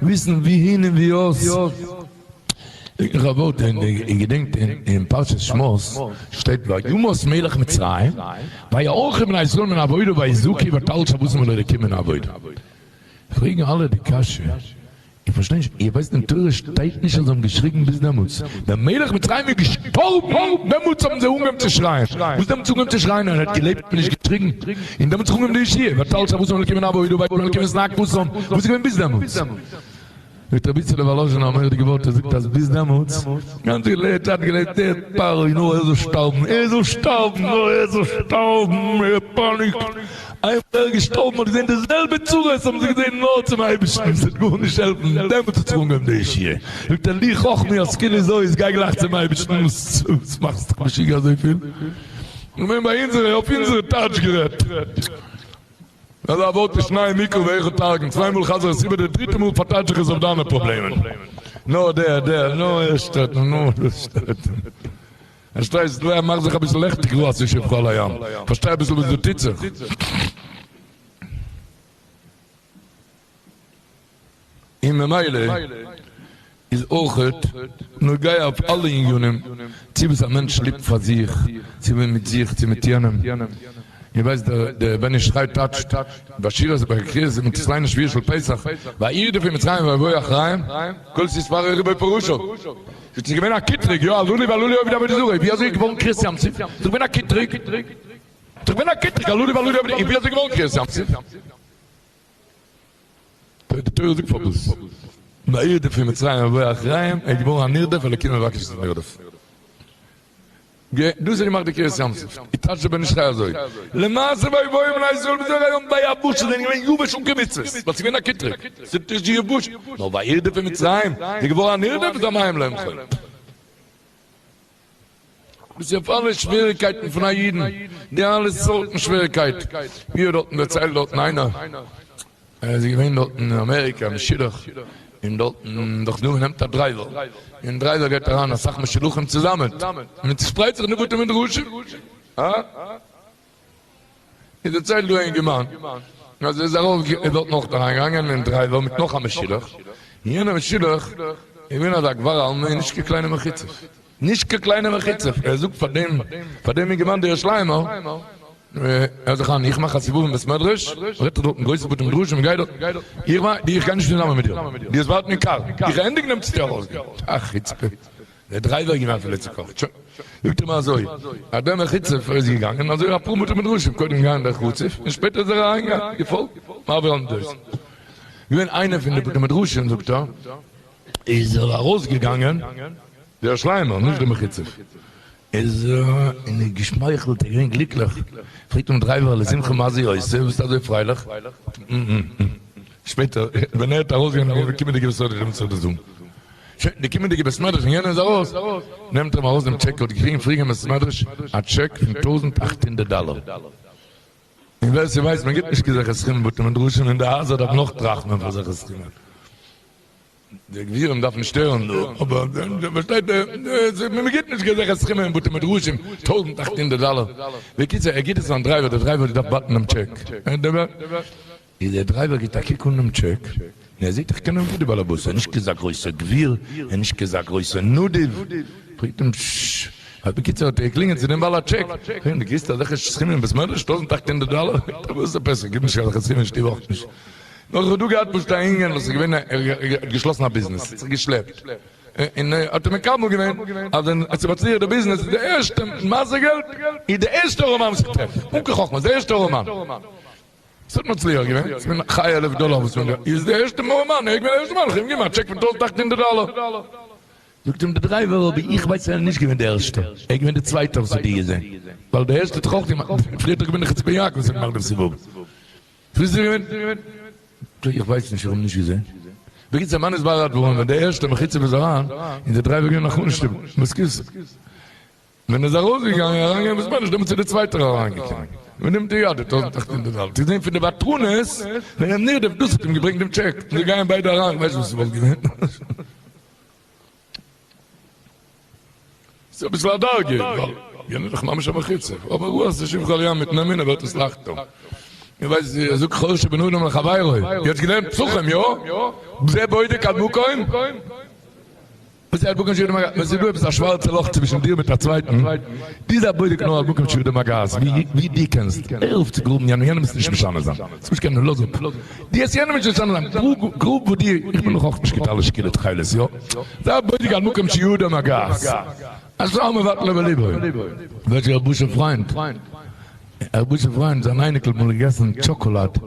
וויסן וואוהין און ווי אויס. איך האב ווארט און איר געדענקט אין פרשת שמות שטייט וימות מלך מצרים ויערכו בני ישראל מן העבודה ויזעקו ותעל שועתם אל האלקים מן העבודה. פרעגן אלע די קשיא, איך פארשטיי נישט, איר ווייסט אין תורה שטייט נישט אז זיי האבן געשריגן ביז דעמאלטס, ווען מלך מצרים איז געשטארבן דעמאלטס האבן זיי אנגעהויבן צו שרייען, וואס דעמאלטס אנגעהויבן צו שרייען ער האט געלעבט און נישט געשריגן, און דעמאלטס אנגעהויבן די ישועה ותעל שועתם אל האלקים מן העבודה ויאמר אלקים את נאקתם, וואס איז געווען ביז דעמאלטס? זאגט רבי איצעלע וואלאזשינער א מורא'דיגע ווארט, ער זאגט אז ביז דעמאלטס, גאנץ געלעבט האט געלעבט דער פרעה, נאר ער זאל שטארבן, ער זאל שטארבן, נאר ער זאל שטארבן, ער פאניקט, איינמאל ער איז געשטארבן האט געזען די זעלבע צרות האבן זיי געזען נאר צום אייבערשטן, עס וועט גארנישט העלפן, דעמאלטס האט זיך אנגעהויבן די ישועה, זאגט ער לי חכמי השכילי זאת, גיי גלייך צום אייבערשטן, וואס מאכסטו דיך משוגע אזויפיל, איך מיין ביי אונזערע, אויף אונזערע טייטש גערעדט. אזא ווארט איז שניי מיקרו ואיכות תרגום, צוויי מאל חזר עס איבער, די דריטע מאל פארטייטש איך עס אויף דיינע פראבלעמען. נאר דער, דער, נאר ער שטערט אים, נאר דאס שטערט אים. פארשטייסט? דו מאך זיך אביסל לעכטיג רוח שפכה על הים, פארשטיי אביסל וואס דא טוט זיך. און ממילא. איז אויכעט נוגע אויף אלע עניינים, צו וואס א מענטש ליבט פאר זיך, צו מיט זיך צו מיט יענעם. איר ווייסט דער בן איש חי טייטשט בשירת בקריאת מיט דאס ליינען שביעי של פסח, וירדפו מצרים ויבואו אחריהם, כל סוס פרעה ורכבו פרשיו. ס'איז געווען א קיטרוג, יא, הללו והללו עובדי עבודה זרה, ווי אזוי איז געווארן קריעת ים סוף? ס'איז געווען א קיטרוג. ס'איז געווען א קיטרוג, הללו והללו עובדי, ווי אזוי איז געווארן קריעת ים סוף? די תורה זאגט פארוואס וירדפו מצרים ויבואו אחריהם, ער איז געווארן א נרדף אלוקים מבקש את הנרדף. דאס האט געמאכט די קריעת ים סוף, איז טייטש דער בן איש חי אזוי, למעשה ויבואו בני ישראל בזרע הים ביבשה זענען געווען יבש אן קיין מצוות, ווייל ס'איז געווען א קיטרוג, ס'איז נישט די יבשה, נאר וירדפו מצרים, זיי געווארן א נרדף איז המים להם חול. דאס איז אויף אלע שוועריקייטן פון א אידן, די אלע סארטן שוועריקייט, ווי האט דארטן דערציילט דארטן איינער, ער איז געווען דארטן אין אמעריקא משולח, און דארטן דאך דא מ'נעמט א דרייווער, אין דרייווער גייט אריין אסאך משולחים צוזאמען, און מ'צושפרייט זיך אין די בתי מדרשים, הא? איז דערציילט דא א אינגערמאן אז ער איז ארויף איז דארט נאך אריינגעגאנגען אין דרייווער מיט נאך א משולח, און יענער משולח איז געווען אזא גבר אלמא און נישט קיין קליינע מחוצף, נישט קיין קליינע מחוצף, ער זאגט פאר דעם פאר דעם אינגערמאן דער ירושלימ'ער, הער זיך איין, איך מאך א סיבוב אין בית מדרש, רעדט ער דארט אין גרויסע בתי מדרשים און גייט דארט, איך מאך, איך גיי נישט צוזאמען מיט דיר, דו וועסט ווארטן אין קאר, איך ענדיג נעם צו דיר ארויסגיין, א חוצפה. דער דרייווער איז געווען אפילו צוקאכט. שוין. זאגט ער מיר אזוי, אז דער מחוצף איז געגאנגען, אזוי אפאר בתי מדרשים, קודם געגאנגען דער חצוף, און שפעטער איז ער אריינגעגאנגען, געפאלגט, מעביר על מידותיו. געווען איינער פון די בתי מדרשים, זאגט ער, איז ער ארויסגעגאנגען, דער שליימער, נישט דער מחוצף, איז ער און ער געשמייכלט, ער איז געווען גליקליך. פרעגט אים דרייווער, לשמחה מה זה עושה, וואס ביסטו אזוי פרייליך? שפעטער, ווען ער האט ארויסגעגאנגען, איז געקומען די געוויסע אויף דעם צו זאגן. שוין, די קומענדיגע בית מדרש ווען יענער איז ארויס, נעמט ער אים ארויס דעם טשעק, האט געקריגן פריער אין בית מדרש א טשעק פון 1800 דאלער. און ווער ס'ווייסט, מען גיבט נישט קיין אזעלכע סכומים בתי מדרשים אין די הייזער דארף נאך טראכטן פאר אזעלכע סכומים. די גבירים דארפן נישט שטערן דא, אבער פארשטייט מען גיבט נישט קיין אזעלכע סכומים אין בתי מדרשים, 1800 דאלער. בקיצור, ער גיבט עס פארן דרייווער, דער דרייווער האט געדארפט בייטן דעם טשעק. איז דער דרייווער גיט א קוק אן דעם טשעק, און ער זעט איך קען אים גוט די באלעבאס, ער איז נישט כזה גרויסער גביר, ער איז נישט כזה גרויסער נדיב, פרעגט אים ש. בקיצור האט ער געקלינגען צו דעם בעל הטשעק, פרעגט אים דו גיבסט אזעלכע סכומים אין בית מדרש, 1800 דאלער? זאגט ער וואס עפעס, איך גיב נישט אזעלכע סכומים אין שטוב אויך נישט. נאר איך האב דא געהאט פשוט א אינגען וואס איז געווען ער האט געשלאסן א ביזנעס, האט זיך געשלעפט, און האט ער מקבל געווען אז ווען עס איז מצליח די ביזנעס איז די ערשטע מעשה געלט איז די ערשטע ארעמאן וואס איך טרעף, אן קיין חכמות, די ערשטע ארעמאן. ס'האט מצליח געווען, ס'איז געווען חי אלף דאלאר וואס מען געבט, איז די ערשטע מאל מאן, ער איז געווען די ערשטע מאל, איך האב אים געגעבן א טשעק פון 1800 דאלאר. זאגט אים די דרייווער, אבער איך ווייס ער איז נישט געווען די ערשטע, ער איז געווען די צווייטע וואס האט דיר געזען, ווייל די ערשטע האט דאך אויך געמאכט, פריער האט דאך געווען די חוצפה יעקב וואס האט געמאכט דעם סיבוב, פריער איז געווען, איך ווייס נישט, איך האב אים נישט געזען. בקיצור, מה נתברר הדברים, ווען די ערשטע מחוצף איז אריין, איז די דרייווער געווען נאך אנשטוב, מסכות. ווען ער איז ארויסגעגאנגען אריינגיין בית מדרש דעמאלטס איז דער צווייטער אריינגעקומען און נעמט די יד די 1800 דאלער צו זען פון די ותרנות ווען ער נרדף דאס האט אים געברענגט דעם טשעק און זיי גייען ביידע אריין כ'ווייס נישט וואס ס'וואלט געווען ס'איז אביסל א דרגה ווייל יענער איז דאך ממש א מחוצף אבער הוא עשה שפכו על ים מיטן אמונה ווערט עס לייכטער איך ווייס ער זאגט חור שבין אדם לחבירו יעצט געלערנט פסחים יא? זה בודק עד מקום וואס איז עד מקום שידו מגעת? ווען ס'איז דא עפעס א שווארצע לאך צווישן דיר מיט א צווייטן, דו זיי בודק נאר עד מקום שידו מגעת, ווי דו קענסט, הער אויף צו גראבן יענעם, יענעם וועסטו נישט משנה זיין, וועסט נישט קענען, לאז אפ, דו וועסט יענעם נישט משנה זיין, גראב וואו דו, איך בין נאך אויך נישט קיין טלית שכולה תכלת, יא? זיי בודק עד מקום שידו מגעת, השאר מבטלו בליבו. וועלכער רבוש'ע פריינט, רבוש'ע פריינט, זיין אייניקל האט אמאל געגעסן טשאקאלאד,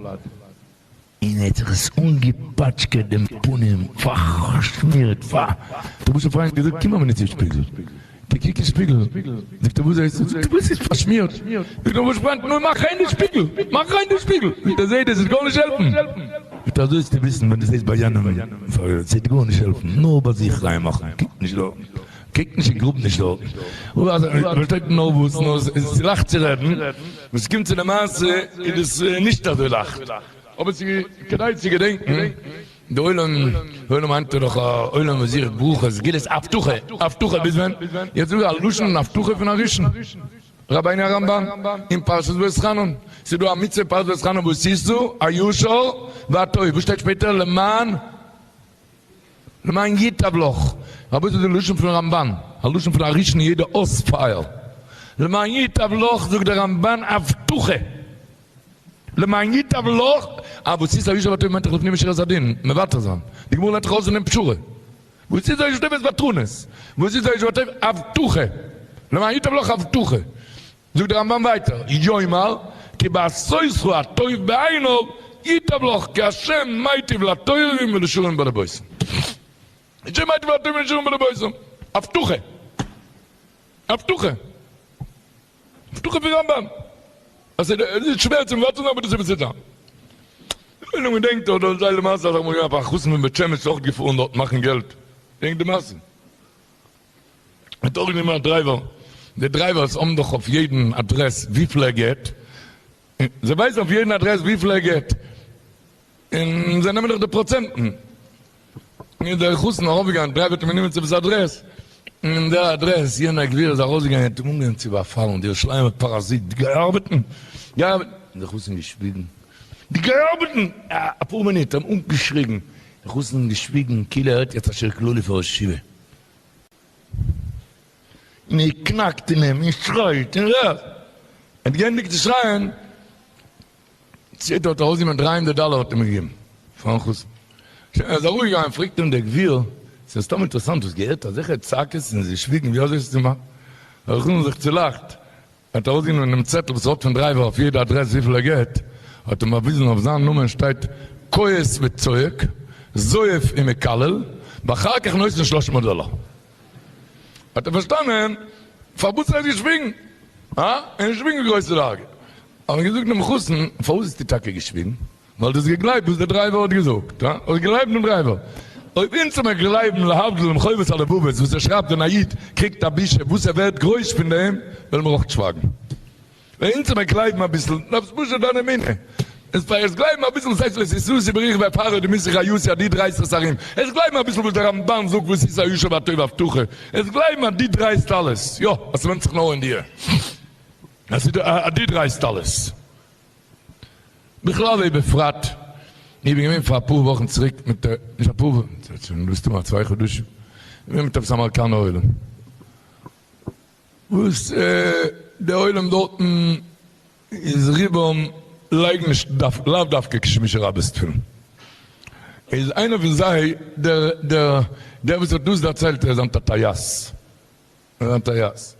און ער האט זיך עס אנגעפאטשקעט דעם פנים, פארשמירט, פא. דער בושע פריינט האט געזאגט, קום א מינוט צום שפיגל. געקוקט אין שפיגל, זאגט ער, וואס זעסטו? זאגט ער, וואס איז פארשמירט? זאגט דער בושע פריינט, נו, מאך ריין די שפיגל, מאך ריין די שפיגל. זאגט ער, זע, דאס וועט גארנישט העלפן. זאגט ער, אזוי זאלסטו וויסן, ווען דו זעסט ביי יענעם, עס וועט גארנישט העלפן, נאר ביי זיך ריין מאכן, קוק נישט דארט. קוק נישט און גראב נישט דארט. פארשטייט נאר וואס, נאר עס איז לייכט צו רעדן, ווען ס'קומט צו די מעשה איז עס נישט אזוי לייכט. אבער ס'איז כדאי צו געדענקן, די עולם, די עולם היינט איז דאך א עולם וואס זוכט ברכות, סגולות, הבטחה, הבטחה ביז ווען? יעצט זאג א לשון הבטחה פון א ראשון, רבינו הרמב"ם, אין פרשת ואתחנן, ס'איז דא א מצוה אין פרשת ואתחנן ועשית הישר והטוב, וואס שטייט שפעטער למען? למען ייטב לך, רבותי די לשון פון רמבן, א לשון פון א ראשון אין יעדע אות פייער, למען ייטב לך זאגט דער רמבן הבטחה, למען ייטב לך, אה ועשית הישר והטוב מיינט דאך לפנים משורת הדין, מוותר זיין, די גמרא לערנט דאך אויס פון דעם פשרה, ועשית הישר והטוב איז ותרנות, ועשית הישר והטוב הבטחה, למען ייטב לך הבטחה, זאגט דער רמבן ווייטער, יאמר כי בעשותך הטוב בעיניו ייטב לך כי השם מיטיב לטובים ולשרים בלבותם. השם מיטיב לטובים ולשרים בלבותם. הבטחה. הבטחה. הבטחה פון רמבן. אז עס איז שווער צו מבטל זיין אבער דאס איז וואס איז דא. און מען געדענקט דאך דאס זיי למעשה אז אמאל געווען א חתן פון בית שמש אויך געפארן דארט מאכן געלט. געדענקט די מעשה? האט אויך גענומען א דרייווער, די דרייווערס האבן דאך אויף יעדן אדרעס וויפיל ער געט, זיי ווייסן אויף יעדן אדרעס וויפיל ער געט, און זיי נעמען דאך די פראצענטן, איז דער חתן ארויפגעגאנגען, דרייווער האט אים גענומען צו עפעס אדרעס, און דער אדרעס, יענער גביר איז ארויסגעגאנגען האט אים אנגעהויבן צו באפאלן, די ירושלימ'ער פאראזיט, גיי ארבעטן, גיי ארבעטן, דער חתן געשוויגן, די גיי ארבעטן! אפאר מינוט האט אים אנגעשריגן, דער חתן געשוויגן כאילו ער הערט יעצט א שיעור כללי פאר ראש ישיבה. און ער קנאקט אין אים און שרייט און רעדט. ער האט געענדיגט צו שרייען, זעט ער האט ארויסגענומען 300 דאלער האט אים געגעבן פארן חתן. שוין ער איז אראפגעגאנגען פרעגט אים דער גביר, ס'איז סתם אינטערעסאנט, האסט געהערט אזעלכע צעקות און זיי שוויגן, ווי אזוי איז עס צו מאכן? דער חתן זיך צולאכט, ער האט ארויסגענומען דעם צעטל וואס ער האט פון דרייווער אויף יעדע אדרעס וויפיל ער געט, האט אים באוויזן אויף זיין נאמען שטייט כועס וצועק, זועף ומקלל, ואחר כך נותן שלוש מאות דאלאר. האט ער פארשטאנען פארוואס ער האט געשוויגן. הא? ער איז געשוויגן גרויסע דאגה. האט מען געזאגט דעם חתן, פארוואס האסטו טאקע געשוויגן? ווייל דו האסט געגלייבט וואס דער דרייווער האט געזאגט, הא? האסט געגלייבט דעם דרייווער. אויב אונז זאל מיר גלייבן להבדיל דעם חובת הלבבות וואס ער שרייבט ווען א איד קריגט א בושה וואס ער ווערט גרויס פון דעם, וועלן מיר אויך שווייגן. ווען אונז זאל מיר גלייבן אביסל, דארפסט פשוט דיין אמונה. עס פאר עס גלייבן אביסל וואס הייסט לא תשאתי ברכבי פרעה די מיסך היוסי אז דו דרייסט עס ארום. עס גלייבן אביסל וואס דער רמבן זאגט וואס איז הישר והטוב הבטחה. עס גלייבן אז דו דרייסט אלעס. יא, אז ס'ווענדט זיך נאר אין דיר. אז דו דרייסט אלעס. בכלל ובפרט, איך בין געווען פאר אפאר וואכן צוריק מיט די, נישט אפאר וואכן, ס'איז שוין מסתמא צוויי חדשים, איך בין מיט עפעס אמעריקאנער עולם, וואס די עולם דארטן איז רובם לייגן נישט לאו דווקא כשמישע רב'ס תפילין, איז איינער פון זיי דער דער דער וואס האט דאס דערציילט ער איז היינט א טייס. א טייס.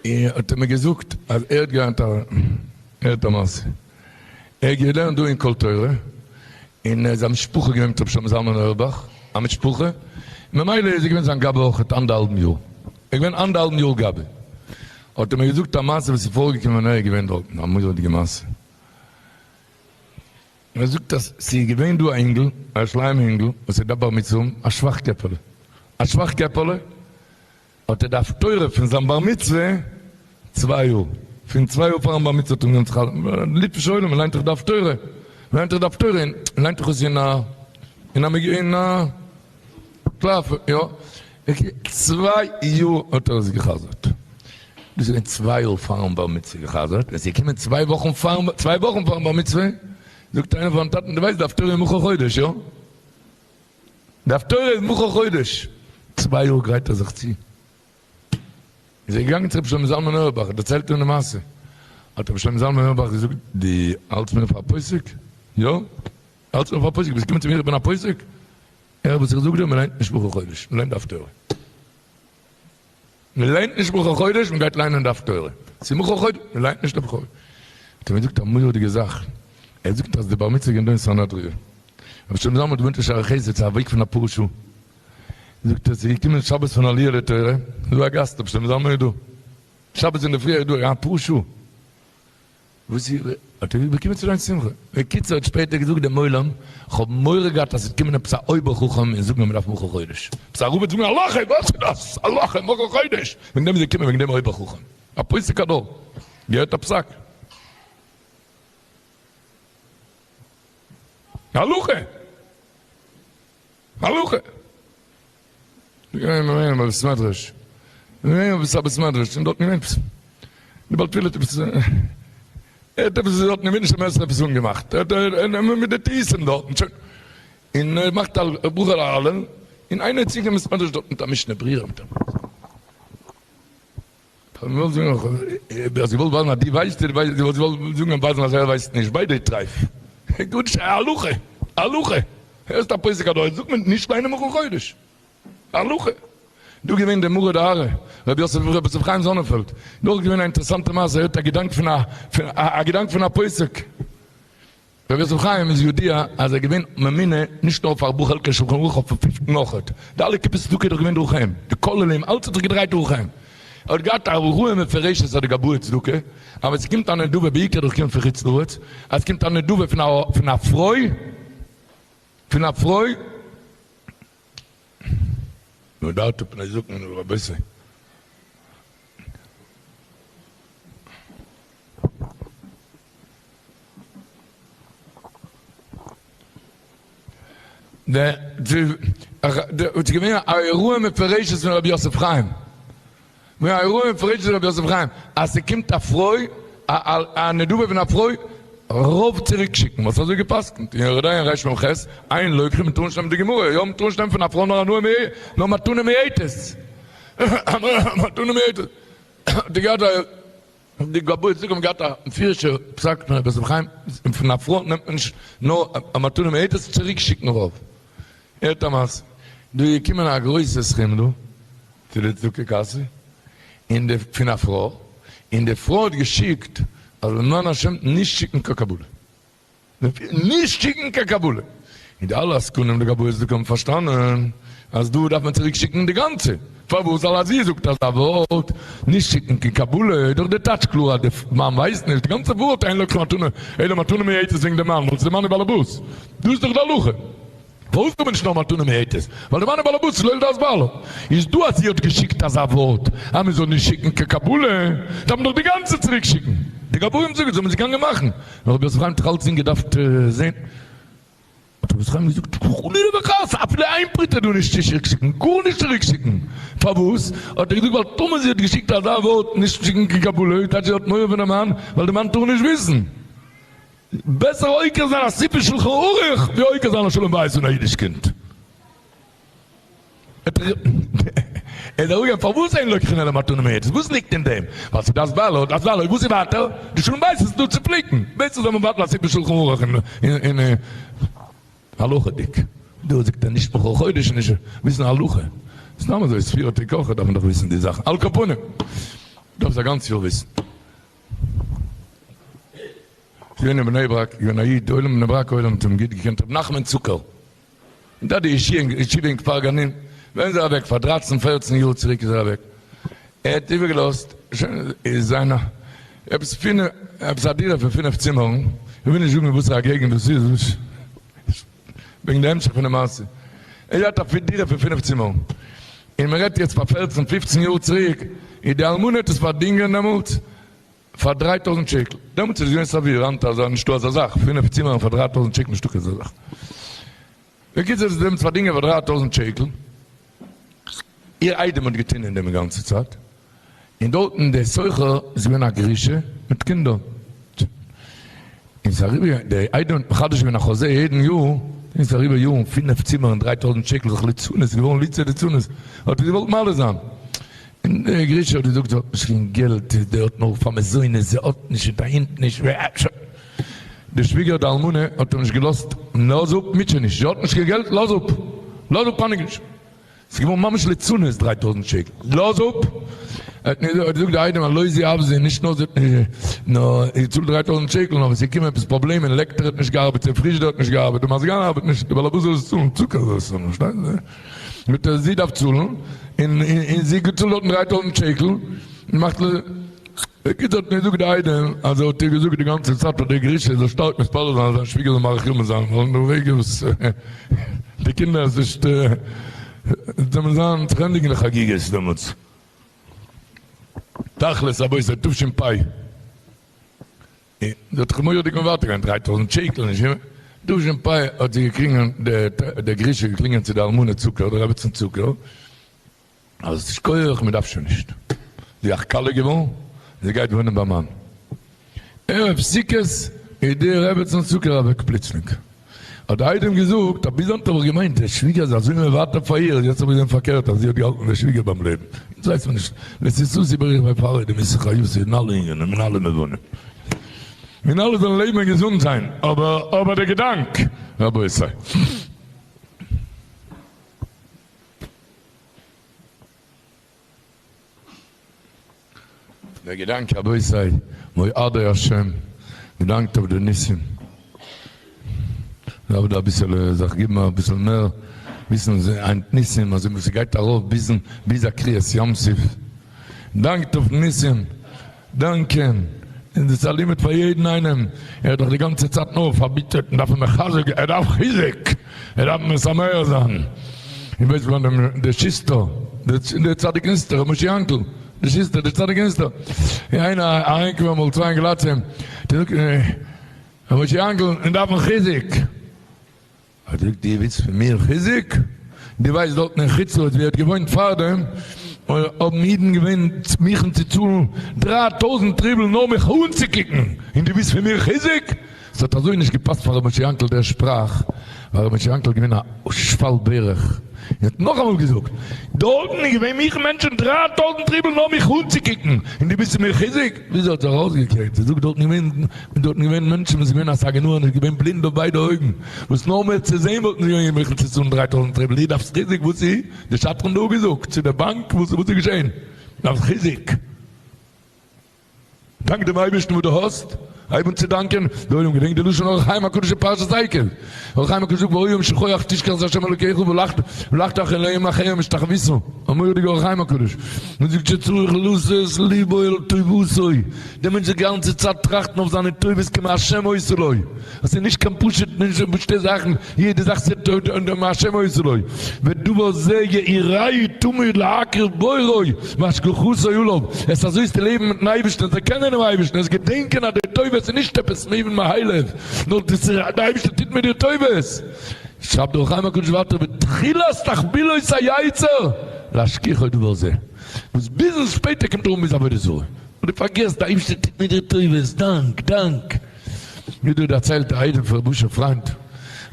און האט ער מיר געזאגט אז ער האט געהאט א הערט א מעשה. ער האט געלערנט דא אין קול תורה, און ער איז א משפחה געווען מיט רבי שלמה זלמן אויערבאך, א משפחה, ממילא איז ער געווען זיין גבאי אויכעט אנדערהאלבן יאר. ער איז געווען אנדערהאלבן יאר גבאי. האט ער מיר געזאגט א מעשה וואס איז פארגעקומען ווען ער איז געווען דארטן, א מורא'דיגע מעשה. ער זאגט אז ס'איז געווען דא א אינגל, א ירושלימ'ער אינגל, וואס איז דא בר מצוה, א שוואך קעפעלע, א שוואך קעפעלע, האט ער די הפטורה פון זיין בר מצוה צוויי יאר, פון צוויי יאר פארן בר מצוה האט ער אנגעהויבן צו חלומ'ן, ליטווישע עולם, מ'ליינט דאך די הפטורה, מ'ליינט דאך די הפטורה, און מ'ליינט דאך עס אין א, אין א, אין א קלף, יא, צוויי יאר האט ער עס גע'חזר'ט. דאס איז געווען צוויי יאר פארן בר מצוה גע'חזר'ט, ווען ס'איז געקומען צוויי וואכן פארן צוויי וואכן פארן בר מצוה, זאגט איינער פארן טאטן, דו ווייסט די הפטורה איז מחר חודש, יא? די הפטורה איז מחר חודש. צוויי יאר גרייט ער זיך צו. איז ער געגאנגען צו רבי שלמה זלמן אויערבאך, דערציילט אים די מעשה. האט רבי שלמה זלמן אויערבאך געזאגט, דו האלטסט מיר פאר א פוסק? יא? האלטסט מיר פאר א פוסק? ביסט געקומען צו מיר איך בין א פוסק? הער וואס איך זאג דיר, מען ליינט נישט מחר חודש, מען ליינט די הפטורה. מען ליינט נישט מחר חודש, מען גייט ליינען די הפטורה. ס'איז מחר חודש, מען ליינט נישט מחר חודש. האט ער מיר געזאגט א מורא'דיגע זאך, ער זאגט אז די בר מצוה איז געווען דא אין סנהדריה. רבי שלמה זלמן האט געוואוינט אין שערי חסד, ס'איז א וועג פון אפאר שעה. זאגט ער, ס'איז געקומען שבת פון עליה לתורה, איז דא א גאסט, רבי שלמה זלמן איז דא. שבת אינדערפרי איז דא, אפאר שעה. וואס איז? האט ער געזאגט באקומען צו דיין שמחה. בקיצור האט שפעטער געזאגט דעם עולם, כ'האב מורא געהאט אז ס'וועט קומען עפעס א אויבער חכם און זאגן אז מ'דארף מחר חודש. עפעס א רב וועט זאגן הלכה, וואס איז דאס? הלכה, מחר חודש! וועגן דעם איז געקומען וועגן דעם אויבער חכם. א פוסק הדור. געהערט א פסק. הלכה! הלכה! געווען ביי איינעם בבית מדרש, געווען עפעס א בית מדרש און דארטן געווען עפעס, די בעל תפילה האט עפעס, ער האט עפעס דארטן אינמיטן שמונה עשרה עפעס אנגעמאכט, ער האט מיט די טעותים דארטן, שוין, און ער מאכט א ברכה להלל, און איינער איז צוגעקומען אין בית מדרש דארט מיט א משנה ברורה מיט א. כ'האב געוואלט זאגן אז האסט געוואלט ווייזן אז דו ווייסט דו ווייסט דו האסט געוואלט זאגן ווייזן אז ער ווייסט נישט ביידע איז טרייף גארנישט א הלכה הלכה הערסט א פוסק הדור זאגט מען נישט ליינען בכל חודש הלכה דא געווען דער מרא דארעא רבי יוסף רבי יוסף חיים זאנענפעלד דא אויך געווען א אינטערעסאנטע מעשה ער האט א געדאנק פון א א געדאנק פון א פוסק. רבי יוסף חיים איז ידוע אז ער איז געווען ממונה נישט נאר אויף ארבעה חלקי שלחן ערוך אויפן פיפטן אויכעט, די אלע קופות צדקה איז דאך געווען דורך אים, די כוללים, אלץ האט זיך געדרייט דורך אים, ער האט געהאט א הוראה מפורשת אז די גבאי צדקה, אז ווען ס'קומט א נדבה בעיקר דורך קומט פון חוץ לארץ, אז ס'קומט א נדבה פון א פון א פרוי, פון א פרוי, והדרת פני זקן רבותי. ס'איז געווען א הוראה מפורשת פון רבי יוסף חיים, געווען א הוראה מפורשת פון רבי יוסף חיים, אז ס'קומט א פרוי, א נדבה פון א פרוי, רוב צוריקשיקן, וואס אזוי גע'פסק'נט אין יורה דעה רמ ח, אין לוקחים מ'טאר נישט נעמען די גמרא, יא מ'טאר נישט נעמען פון א פרוי נאר הנאה נאר מתנה מועטת, מתנה מועטת, די געהאט א. די גבאי צדקה האבן געהאט א מפורש'ע פסק פון רבי יוסף חיים, און פון א פרוי נעמט מען נישט נאר א מתנה מועטת צוריק שיקן רוב. הערט א מעשה, דא איז געקומען א גרויסע סכום דא צו די צדקה קאסע, און די פון א פרוי, און די פרוי האט געשיקט אז למען השם נישט שיקן קיין קבלה. נישט שיקן קיין קבלה. און די אלע עסקנים די גבאי צדקה האבן פארשטאנען אז דא דארף מען צוריק שיקן די גאנצע, פארוואס ווייל אז זי זאגט אזא ווארט נישט שיקן קיין קבלה איז דאך די טייטש קלאר אז די מאן ווייסט נישט די גאנצע ווארט אין לוקחין מתנה אלא מתנה מועטת וועגן די מאן ווייל די מאן איז באלעבאס דאס איז דאך די הלכה. פארוואס טאר מען נישט נאר מתנה מועטת? ווייל די מאן איז באלעבאס שלא לדעת בעלה. איז דא אז זי האט געשיקט אזא ווארט אז מען זאל נישט שיקן קיין קבלה, דארף מען דאך די גאנצע צוריק שיקן. די גבאים זאגן זאל מען זי גאנגען מאכן. נאר רבי יוסף חיים האט דאך אלצדינג געדארפט זען. האט רבי יוסף חיים געזאגט חלילה וחס אפילו איין פרוטה דא נישט צוריק שיקן, גארנישט צוריק שיקן. פארוואס? האט ער געזאגט ווייל טאמער זי האט געשיקט אזא ווארט נישט שיקן קיין קבלה, טייטש זי האט מורא פונעם מאן, ווייל די מאן טאר נישט וויסן. בעסער עוקר זיין א ספר שלחן ערוך ווי עוקר זיין א שלום בית פון א אידיש קינד. ער איז אראפגעגאנגען פארוואס אין לוקחין אלא מתנה מועטת? וואס ליגט אין דעם? ווייל ס'איז דעת בעלה, דעת בעלה, וואס איז ווייטער? די שלום בית איז דא צו פליקן, בעסער זאל מען מבטל א ספר שלחן ערוך און הלכה'דיג. דא זאגט ער נישט בכל חודש און נישט וויסן הלכה. סתם אזוי ספירה תיקחה דארף מען דאך וויסן די זאכן. על כל פנים דארף עס א גאנץ יאר וויסן. געווען אין בני ברק, געווען א איד, די עולם בני ברק עולם האט אים גוט געקענט, רבי נחמן צוקער, און דארט די ישיבה אין כפר גנים, ווען איז ער אוועק? פאר דרייצן פערצן יאר צוריק איז ער אוועק, ער האט איבערגעלאזט, שוין איז זיינע, עפעס פינף, עפעס א דירה פון פינף צימערן, איך וויל נישט זאגן אין וואסערע געגנט דאס איז, וועגן די המשך פון די מעשה, ער האט א דירה פון פינף צימערן, און מען רעדט יעצט פאר פערצן פופצן יאר צוריק, איז די אלמנה האט עס פארדינגען דעמאלטס, פאר 3000 שקל, דעמאלטס איז עס געווען סביר, היינט איז נישטא אזא זאך, פינף צימערן פאר 3000 שקל נישטא קיין אזא זאך. בקיצור זי האט דעמאלטס פארדינגען פאר 3000 שקל, איר איידעם האט געטון אין דעם די גאנצע צייט, און דארטן דער סוחר איז געווען א גרושה מיט קינדער, און ס'איז אריבער, דער איידעם האט מחדש געווען א חוזה יעדן יאר, און ס'איז אריבער יארן, פינף צימערן 3000 שקל, זיך ליצנות, ס'איז געווארן ליצי ליצנות, האט ער געוואלט מעלה זיין. און דער גרושה האט געזאגט זי האט נישט קיין געלט, זי האט נאר פאר מזונות, זי האט נישט און פארהינט נישט, די שוויגער די אלמנה האט אים נישט געלאזט, לאז אפ, מוטשע נישט, זי האט נישט קיין געלט, לאז אפ, לאז אפ, פאניק נישט, ס'איז געווארן ממש ליצנות 3000 שקל, לאז אפ, האט געזאגט די איידעם הלא זי אויף זי, נישט נאר זי האט נישט, נאר זי צאלט 3000 שקל, נאר ווען ס'איז געקומען עפעס פראבלעמען, לעקטער האט נישט געארבעט, צו פריזשדער האט נישט געארבעט, די מזגן ארבעט נישט, די בעל הבית זאל עס צאלן, צוקער זאל עס צאלן, פארשטייסט? מיט אז זי דארף צאלן, און זי געצאלט דארטן 3000 שקל, און מאכט ל. בקיצור האט מיר געזאגט די איידעם אז ער האט איר געזאגט די גאנצע צייט אז די גרושה זאל שטארק מתפלל זיין אז זיין שוויגער זאל מאריך ימים זיין, ווייל אין די רגע וואס די קינדער איז נישט זאל מען זיין זיך ענדיגן די חגיגות דעמאלטס. תכלית רבותי תשפ. און זי האט זיך מורא'דיג מוותר געווען, 3000 שקל, נישט ווי תשפ האט זי געקלינגען, דער גרושה געקלינגען צו די אלמנה צוקער, די רעבעצן צוקער, אז שכוח מען דארף שוין נישט, זי איז א כלה געווארן, זי גייט וואוינען ביים מאן. ערב סוכות איז די רעבעצן צוקער אוועק פלוצלינג. האט די איידעם געזאגט אז ביז היינט האב איך געמיינט די שוויגער איז אזוי מוותר פאר איר, יעצט האב איך געזען פארקערט אז זי האט געהאלטן די שוויגער ביים לעבן. אונז ווייסט מען נישט. לסיסוס איבער איך ביי פרעה די מסחריות אין אלע ענינים אין אלע מובנים. און אלע זאלן לעבן און געזונט זיין, אבער אבער די געדאנק רבותי. דער געדאנק רבותי, מועדי השם, געדאנקט אויף די ניסים, דארף דא אביסעלע זיך גיבן אביסל מער וויסן היינט ניסים אזוי ווי ס'גייט ארויף ביזן ביז א קריעת ים סוף, דאנקט אויף ניסים, דאנקען, און דאס איז א לימוד פאר יעדן איינעם, ער איז דאך די גאנצע צייט נאר פארביטערט און דארף מחזק, ער דארף חיזוק, ער דארף משמח זיין, איך ווייס פון דעם דער שוסטער, דער צדיק נסתר, ר' משה יענקל, דער שוסטער, דער צדיק נסתר, איז איינער אריינגעקומען אמאל צו איין גלאט צו אים, האט ער געזאגט, ר' משה יענקל, מיר דארפן חיזוק. האט ער געזאגט, דו ווילסט פון מיר חיזוק? דו ווייסט דארטן אין חוץ לארץ ווי ער האט געוואוינט פארדעם, האבן אידן געווען מוכן צו צאלן 3000 רובל נאר מיך אנצוקוקן, און דו ווילסט פון מיר חיזוק? ס'האט אזוי נישט געפאסט פאר ר' משה יענקל דער שפראך, ווייל ר' משה יענקל איז געווען א שפל ברך, און האט נאכאמאל געזאגט, דארטן איז געווען מוכן מענטשן 3000 רובל נאר מיך אנצוקוקן, און דו ווילסט פון מיר חיזוק? וויאזוי האט זיך ארויסגעקלערט? זי זאגט דארטן געווען און דארטן געווען מענטשן וואס איז געווען א סגי נהור און איז געווען בלינד אויף ביידע אויגן, וואס נאר מער צו זען וואלטן זיי געווען מוכן צו צאלן 3000 רובל, דו דארפסט חיזוק, וואס איז? די שדכן דא געזאגט צו די באנק, וואס איז געשען? דארפסט חיזוק, דאנק דעם אייבערשטן וואס דו האסט, הייב אן צו דאנקען, די עולם געדענקט די לשון אור החיים הקדוש אין פרשת עקב, אור החיים הקדוש זאגט והיה אם שכוח תשכח את ה' אלוקיך והלכת אחרי אלהים אחרים והשתחוית, א מורא'דיגע אור החיים הקדוש, מען זאגט שצריך לתת ליבו אל טובתו, דער מענטש זאל גאנצע צייט טראכטן אויף זיינע טובות כמהשם עושה לו, עס איז נישט קיין פשוט נישט פשוטע זאכן, יעדע זאך מהשם עושה לו, ודבר זה יעירהו תמיד להכיר בוראו והשגחתו עליו, עס איז אזוי צו לעבן מיטן אייבערשטן, צו קענען דעם אייבערשטן, עס געדענקען אז די טובות איז נישט עפעס מובן מאליו, נאר דאס איז דער אייבערשטער טוט מיט דיר טובות. שרייבט דער אור החיים הקדוש ווייטער בתחילת תחבולות היצר להשכיחו דבר זה, וואס ביזן שפעטער קומט ער אן ביז עבודה זרה, און דו פארגעסט די אייבערשטער טוט מיט דיר טובות, דאנק, דאנק. מיר דא דערציילט א איידעם פון ר' אשר פריינד,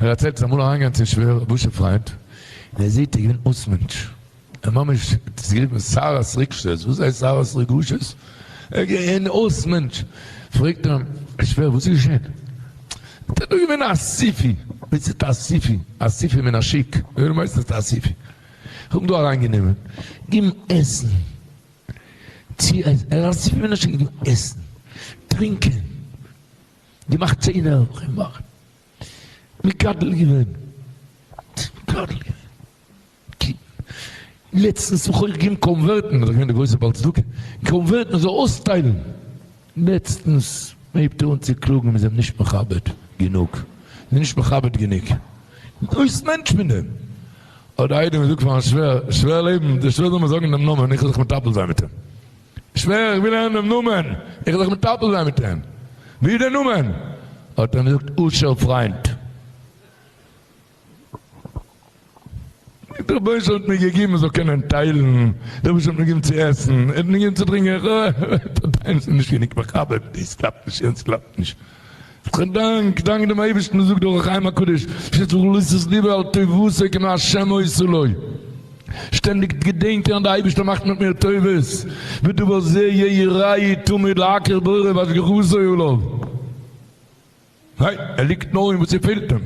ער דערציילט איז אמאל אריינגעגאנגען צום שווער ר' אשר פריינד, און ער זעט ער איז געווען אויס מענטש, ער ממש האט עס גערופן סערת רגשות, וואס הייסט סערת רגשות? ער איז געווען אויס מענטש, פרעגט אים שווער וואס איז געשען? זאגט ער דא איז געווען א אסיפה, וואס איז א אסיפה? אסיפה מן השוק, ווער ווייסט וואס איז א אסיפה? איך האב אים דא אריינגענומען, גיב אים עסן, צו עסן, אסיפה מן השוק, גיב אים עסן, טרינקען, געמאכט צענער, געמאכט, מגדל געווען, מגדל געווען. לעצטנס זוך איך געבן קאנווערטן, איז דאך געווען די גרויסע בעל צדקה, קאנווערטן מען זאל אויסטיילן, לעצטנס הייבט ער אן צו קלאגן מ'איז אים נישט מכבד גענוג, מ'איז נישט מכבד גענוג, גרויס מענטש מיט דעם, האט די איידעם געזאגט פארן שווער, שווער לעבן, די שווער זאל מיר זאגן דעם נאמען, איך וועל זיך מטפל זיין מיט אים, שווער איך וויל הערן דעם נאמען, איך וועל זיך מטפל זיין מיט אים, ווי איז דער נאמען? האט ער אים געזאגט אשר פריינד. דער רבונו של עולם האט מיר געגעבן איך זאל קענען טיילן, דער רבונו של עולם האט מיר געגעבן צו עסן, ער האט מיר געגעבן צו טרינקען, איך האב נישט גענוג מכבד, דאס קלאפט נישט, יענץ קלאפט נישט. דאנק, דאנק דעם אייבערשטן, זאגט דער אור החיים הקדוש, שצריך לתת לבו על טובתו כמו השם עושה לו, שטענדיג געדענקען אז דער אייבערשטער מאכט מיט מיר טובות, ודבר זה יעירהו תמיד להכיר בוראו והשגחתו עליו. ניין, ער ליגט נאר אין וואס ס'פעלט אים.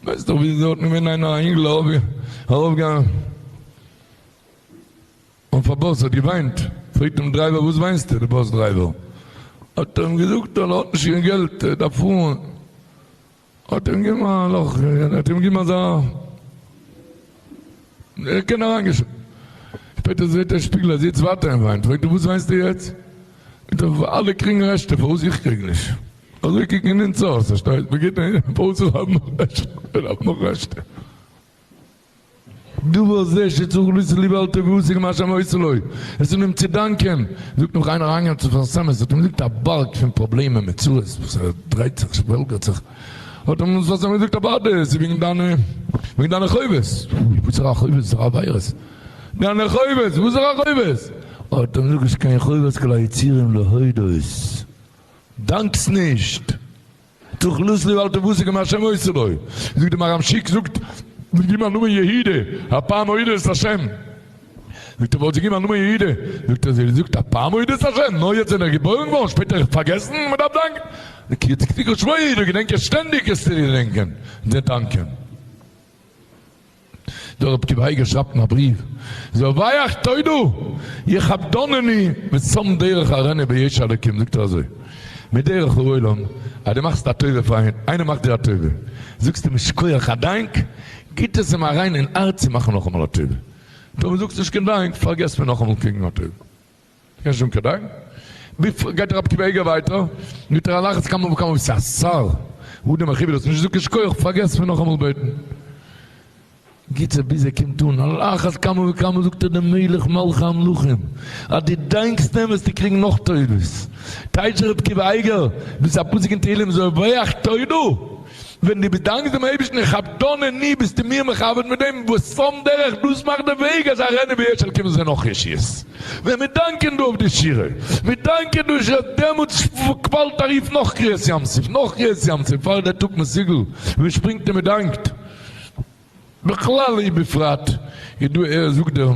ווייסט דאך ווי ס'האט געווען איינער א אינגל ארויפגעגאנגען אויף א באס האט געוויינט, פרעגט אים דרייווער וואס וויינסטו, די באס דרייווער האט אים געזאגט אז ער האט נישט קיין געלט ער דארף פארן, האט אים געגעבן א לאך, האט אים געגעבן אזא, ער קען אריינגיין. שפעטער זעט ער שפיגל ער זיצט ווייטער און וויינט, פרעגט ער וואס וויינסטו יעצט? זאגט ער אלע קריגן רעשטע פארוואס איך קריג נישט? אזוי קוקן אונז אויס, פארשטייסט? מען גיבט פארוואס איך האב נאך רעשטע, איך האב נאך רעשטע. דבר זה שצריך ליתן ליבו על טובתו כמה שהשם עושה לו, עס איז אים צו דאנקען, זאגט נאך איינער אריינגעגאנגען צו שפת אמת, האט אים געזאגט א בארג פון פראבלעמען מיט צרות וואס ער דרייט זיך שוועלגערט זיך, האט אים שפת אמת געזאגט אוודאי עס איז וועגן דיינע וועגן דיינע חובות, וואסערע חובות וואסערע עבירות, דיינע חובות וואסערע חובות, האט אים געזאגט נישט קיין חובות כל היצורים להודות, דאנקסט נישט. צריך לתת לבו על טובתו כמו השם עושה לו. זאגט די מהר"ם שיק זאגט זיי געבן א נאמען יהודה, הפעם אודה את השם. זאגט ער וואלט זיי געבן א נאמען יהודה, זאגט ער זי זאגט הפעם אודה את השם, נאר יעצט ווען ער איז געבוירן געווארן, שפעטער איך פארגעסן, מען דארף דאנקען. כי תקרא שמו יהודה, געדענק עס שטענדיג עס צו געדענקען, און צו דאנקען. דער רב עקיבא אייגער שרייבט אין א בריוו, זובח תודו יכבדנני ושם דרך אראנו בישע אלקים, זאגט ער אזוי, מדרך העולם אז דו מאכסט א טובה פאר איינעם, איינער מאכט דיר א טובה, זאגסטו אים שכוח א דאנק, גיט עס אים אריין אין הארץ צו מאכן נאכאמאל א טובה. טאמער זאגסטו נישט קיין דאנק, פארגעסט מען נאכאמאל קריגן א טובה. קענסט נישט זאגן קיין דאנק. גייט רבי עקיבא אייגער ווייטער, מיט על אחת כמה וכמה ווי ס'איז א שר, אדם מכובד האסט נישט געזאגט קיין שכוח, פארגעסט פון נאכאמאל בעטן. גיט זיך ביז ער קומט אן, על אחת כמה וכמה זאגט ער דעם מלך מלכי המלכים, אז דו דאנקסט אים וועסטו קריגן נאך טובות. טייטש רבי עקיבא אייגער, דאס איז א פסוק אין תהילים זובח תודה. ווען דו באדאנקסט דעם אייבערשטן יכבדנני ביסטו מיר מכבד מיט דעם ושם דרך, דאס מאכט די וועג אז אראנו בישע אלקים זענען נאך ישועות. ווען מיר דאנקען דא אויף די שירה, מיר דאנקען דא שירה, דעמאלטס קוואלט ארויף נאך קריעת ים סוף, נאך קריעת ים סוף, פאר דער טאג מסוגל, מען שפרינגט און מען דאנקט. בכלל ובפרט איז דא ער זאגט דער.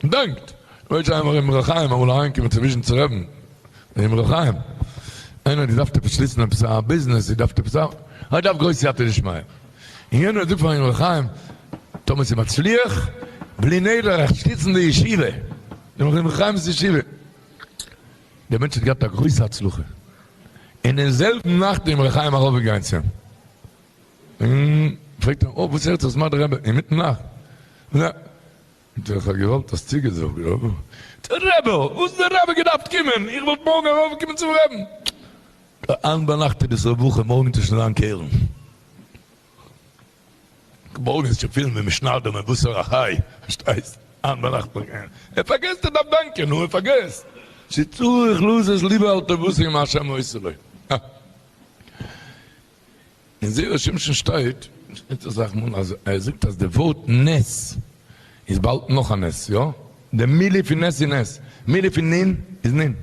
דאנקט! ווייס איינער אמרי חיים אמאל אריינגעקומען צו וויזשניצער רעבן, דער אמרי חיים, איינער האט געדארפט עפעס שליסן עפעס א ביזנעס, געדארפט עפעס א, האט געדארפט גרויס סייעתא דשמיא, און יענער האט געזאגט פארן אמרי חיים, טאמער ס'איז מצליח, בלי נדר איך שטיצן די ישיבה, דעם אמרי חיים'ס ישיבה. דער מענטש האט געהאט א גרויסע הצלחה, און אין זעלבן נאכט איז אמרי חיים ארויפגעגאנגען צו אים, און פרעגט אים, אוי וואס הערט זיך, וואס מאכט דער רבי אינמיטן נאכט? זאגט ער, איך האב געוואלט האסט צוגעזאגט, יא? זאגט ער, רבי, וואס איז דער רבי געדארפט קומען, איך וואלט מארגן ארויפגעקומען צום רעבן. היינט ביינאכט איז דאס רווחה, מארגן וועט שוין זיין קרן. מארגן איז שוין פיל מיט משנדו מבשר החי, פארשטייסט? היינט ביינאכט נאך קרן. ער פארגעסט ער דארף דאנקען, נו ער פארגעסט. שצריך לתת לבו על טובתו מה השם עושה לו. אין זרע שמשון שטייט אסאך מאל אז ער זאגט אז די ווארט נס איז באהאלטן נאך א נס, יא? די מילי פון נס איז נס, מילי פון נון איז נון,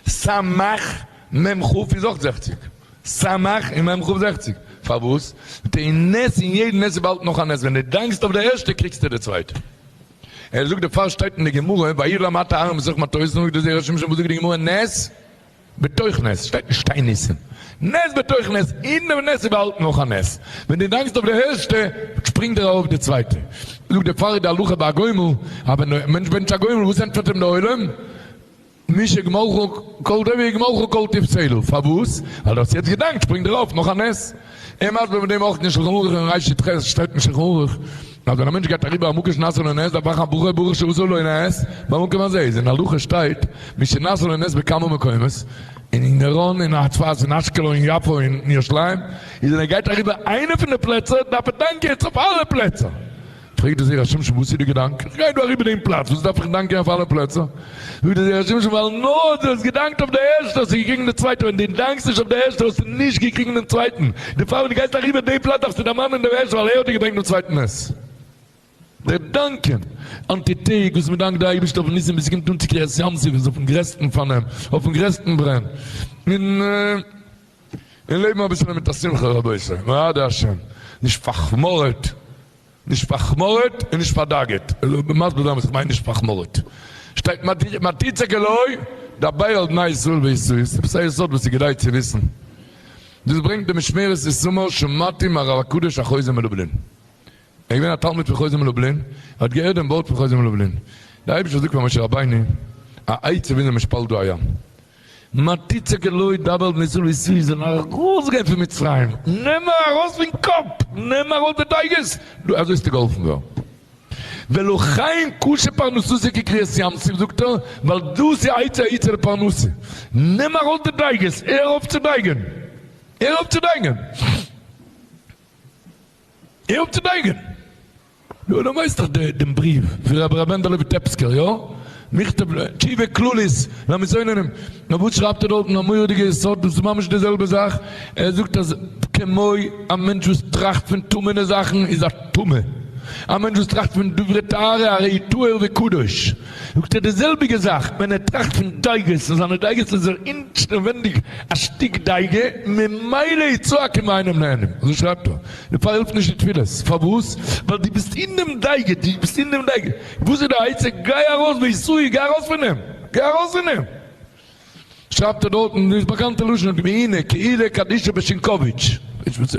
סמך מ כ איז אויך זעכציג, סמך און מ כ זעכציג, פארוואס? די נס אין יעדן נס איז באהאלטן נאך א נס, ווען דו דאנקסט אויף די ערשטע קריגסטו די צווייטע. ער זאגט דערפאר שטייט אין די גמרא ויהי למטה אהרן בתוך מטות, זאגט די זרע שמשון וואס זאגט די גמרא נס בתוך נס, שטייט נישט שתי ניסים, נס בתוך נס, אין דעם נס איז באהאלטן נאך א נס, ווען דו דאנקסט אויף די ערשטע, שפרינגט דיר ארויף די צווייטע. זאגט דערפאר איז די הלכה ביי א גומל, אז ווען א מענטש בענטשט א גומל, וואס ענטפערט אים דער עולם? מי שגמלך כל טוב יגמלך כל טוב סלה, פארוואס? ווייל דו האסט יעצט געדאנקט, שפרינגט דיר ארויף נאך א נס. ער מסביר מיט דעם אויך אין שלחן ערוך אין רי"ח שטייט אין שלחן ערוך אז ווען א מענטש גייט אריבער א מקום שנעשה לו נס דארף מאכן א ברכה ברוך שעשה לו נס במקום הזה איז אין הלכה שטייט מי שנעשה לו נס בכמה מקומות אין מירון אין צפת אין אשקלון אין יפו אין ירושלים איז ווען ער גייט אריבער איינע פון די פלעצער דארף ער דאנקען יעצט אויף אלע פלעצער. פרעגט דער זרע שמשון וואס איז די געדאנק? איך גיי דא אריבער דעם פלאץ וואס דארף איך דאנקען אויף אלע פלעצער? זאגט דער זרע שמשון ווייל נאר דו האסט געדאנקט אויף די ערשטע האסטו געקריגן די צווייטע ווען דו דאנקסט נישט אויף די ערשטע האסטו נישט געקריגן דעם צווייטן, דערפאר ווען דו גייסט אריבער דעם פלאץ דארפסטו דערמאנען דעם ערשטן ווייל ער האט דיר געברענגט דעם צווייטן נס. דער דאנקען, אנטי טעג וואס מען דאנקט די אייבערשטער אויף ניסים ביז ס'קומט אן צו קריעת ים סוף איז אויפן גרעסטן פארנעם, אויפן גרעסטן ברען, און און לעבן אביסעלע מיט א שמחה רבותי, מועדי השם, נישט פארכמארעט, נישט פארכמארעט און נישט פארדאגה'ט, מסביר זיין וואס איך מיין נישט פארכמארעט, שטייט מה תצעק אלי דבר אל בני ישראל ויסעו, ס'איז עפעס א יסוד וואס איז כדאי צו וויסן, דאס ברענגט די משמרת איתמר שמעתי מהרב הקדוש החוזה מלובלין. ער איז געווען א תלמיד פון חוזה מלובלין, ער האט געהערט דעם ווארט פון חוזה מלובלין, דער אייבערשטער זאגט פאר משה רבינו א עצה וויאזוי מען שפאלט דא א ים, מה תצעק אלי דבר אל בני ישראל ויסעו זאלן ארויסגיין פון מצרים, נעם ארויס פון קאפ, נעם ארויס די דאגות, דא אזוי וועסטו געהאלפן ווערן. ולכן קשה פרנסתי כקריעת ים סוף זאגט ער, ווייל דאס איז עצה עצה לפרנסה, נעם ארויס די דאגות, הער אויף צו דאגה'ן, הער אויף צו דאגה'ן. הער אויף צו דאגה'ן! נו, דו ווייסט דאך דעם בריוו פון רבי ר' מענדעלע וויטעפסקער, יא? מכתב תשובה כללית למתאוננים. נאר וואס שרייבט ער דארטן? א מורא'דיגע יסוד, דאס איז ממש די זעלבע זאך. ער זאגט אז כמו א מענטש וואס טראכט פון טמא'נע זאכן איז א טמא. א מענטש וואס טראכט פון דברי טהרה הרי הוא טהור וקדוש, זאגט ער די זעלביגע זאך ווען ער טראכט פון דאגות און זיינע דאגות איז ער אינווענדיג א שטיק דאגה, ממילא איז צועקים ואינם נענים, אזוי שרייבט ער, דערפאר העלפט נישט די תפילות, פארוואס? ווייל דו ביסט אין דעם דאגה, דו ביסט אין דעם דאגה, וואס איז די עצה? גיי ארויס ויסעו, גיי ארויס פון דעם, גיי ארויס פון דעם. שרייבט ער דארטן דאס באקאנטע לשון והנה קהילה קדישא בשינקאוויטש,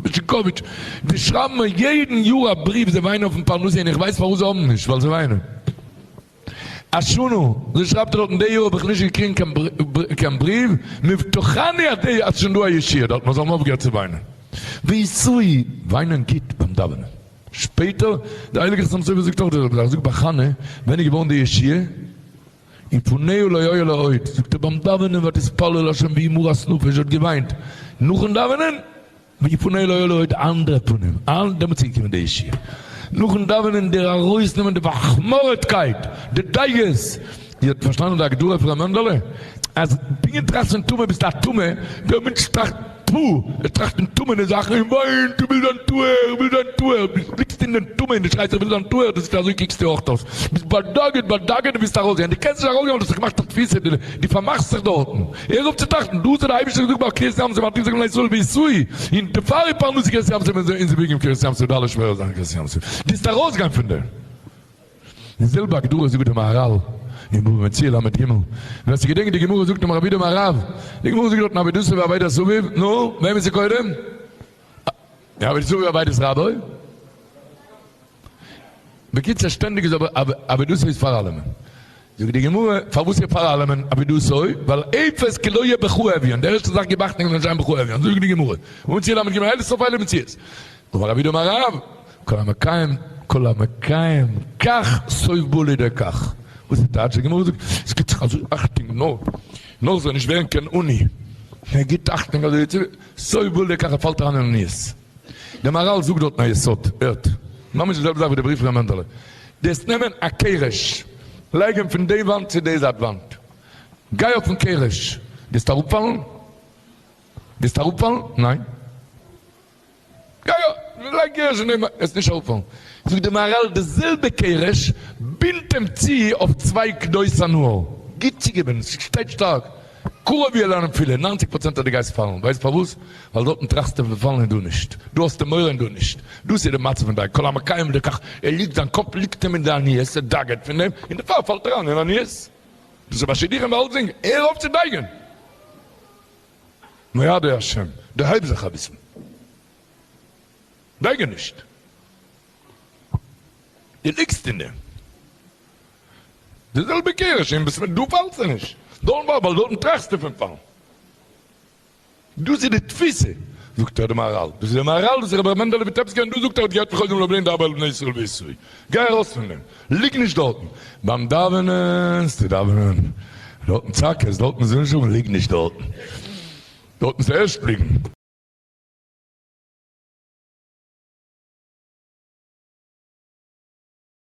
בשינקאוויטש, די שרייבן מיר יעדן יאר א בריוו זיי וויינען אויפן פרנסה און איך ווייס פארוואס זיי האבן נישט ווייל זיי וויינען השנה, אזוי שרייבט ער דארטן די יאר האב איך נישט געקריגן קיין בריוו מבטחני אז די אז שוין דא א ישועה דארט מיר זאלן אויפגעהערט צו וויינען ויסעו וויינען גוט ביים דאווענען שפעטער די הייליגע חתם סופר זאגט אויך די זעלבע זאך זאגט ביי חנה ווען איז געווארן די ישועה? ופניה לא היו לה עוד, זאגט ער ביים דאווענען ותתפלל לה' והיא מרת נפש האט געוויינט, נאכן דאווענען ופניה לא היו לה עוד אנדערע פנים, דעמאלטס איז געקומען די ישועה, נאכן דאווענען דער ארויסנעמען די פארכמארעטקייט, די דאגות, איר האט פארשטאנען די הגדרה פון ר' מענדעלע? אז פונקט טראכסט פון טומאה ביסטו א טמא, דער מענטש טראכט טפו, ער טראכט פון טמא'נע זאכן און וויינט, איך וויל זיין טהור, איך וויל זיין טהור, דו ליגסט אין דעם טומאה און דו שרייסט איך וויל זיין טהור, דאס איז אזוי קוקסטו אויך אויס, ביסט באדאגה'ט, באדאגה'ט דו ווילסט ארויסגיין, דו קענסט נישט ארויסגיין ווייל דו האסט זיך געמאכט א תפיסה, דו פארמאכסט זיך דארטן, הער אויף צו טראכטן, דאס האט דער אייבערשטער געזאגט ביי קריעת ים סוף אל תפסק בני ישראל ויסעו, און דערפאר איז פרנסה קריעת ים סוף און זיי וויגן קריעת ים סוף די אלע שווערע זאכן קריעת ים סוף, דו ווילסט ארויסגיין פון דעם. די זעלבע הגדרה זאגט די מהרל אין בבא מציעא ל ג, ווער ס'געדענקט די גמרא זאגט אמר רב יהודה אמר רב, די גמרא זאגט דארטן אבידתו ואבידת אביו, נו, וועם איז ס'קודם? אבידתו ואבידת רבו? בקיצור שטענדיג איז אבער אבידתו איז פאר אלעמען. זאגט די גמרא, פארוואס איז פאר אלעמען אבידתו? ווייל אפס כי לא יהיה בך אביון, די ערשטע זאך גיב אכטונג זאל נישט זיין בך אביון, זאגט די גמרא, בבא מציעא ל ג, אלו סוף אלו מציאות. אמר רב יהודה אמר רב, כל המקיים כל המקיים כך סוף בא לידי כך. וואס איז טייטש? די גמרא זאגט, עס גיבט זיך אזוי אכטונג נאר נאר זאל נישט ווערן קיין עני, ער גיבט אכטונג אזוי צו סוף בא לידי כך ער פאלט אריין אין עניות. דער מהרל זאגט דארטן א יסוד, הערט, ממש די זעלבע זאך ווי די בריוו פון ר' מענדעלע, דאס נעמען א קרש, לייג אים פון די וואנט צו די זייט וואנט, גיי אויפן קרש, וועסט אראפפאלן? וועסט אראפפאלן? ניין. גיי לייג קרש אין דעם וועסט נישט אראפפאלן. זאגט די מהרל די זעלבע קרש בינדט אים צו אויף צוויי גדות הנהר, גוט צוגעבינדן, ס'שטייט שטארק, קרוב יהיה לנפילה, ניינציג פראצענט אז דו גייסט פאלן, ווייסט פארוואס? ווייל דארטן טראכסטו פון פאלן און דא נישט, דא האסטו מורא און דא נישט, דאס איז די מצב פון דיין כל המקיים לכך, ער ליגט זיין קאפ ליגט אים אין די עניות, ער דאגה'ט פון דעם, און דערפאר פאלט ער אריין אין עניות. דאס איז ביי שידוכים ביי אלצדינג, הער אויף צו דאגה'ן. מועדי השם, דערהייב זיך אביסל, דאגה נישט, דו ליגסט אין דעם, די זעלבע קרש אין בית מדרש, דא פאלסטו נישט, דארט ווייל דארטן טראכסטו פון פאלן, דאס איז די תפיסה, זאגט ער די מהרל, דאס איז די מהרל, דאס איז רבי מענדעלע וויטעפסקער און דא זאגט ער האט געהערט פון חוזה מלובלין דבר אל בני ישראל ויסעו, גיי ארויס פון דעם, ליג נישט דארטן, ביים דאווענען זאלסטו דאווענען, דארטן צעקות, דארטן זון שלום, ליג נישט דארטן, דארטן צוערשט ליגן.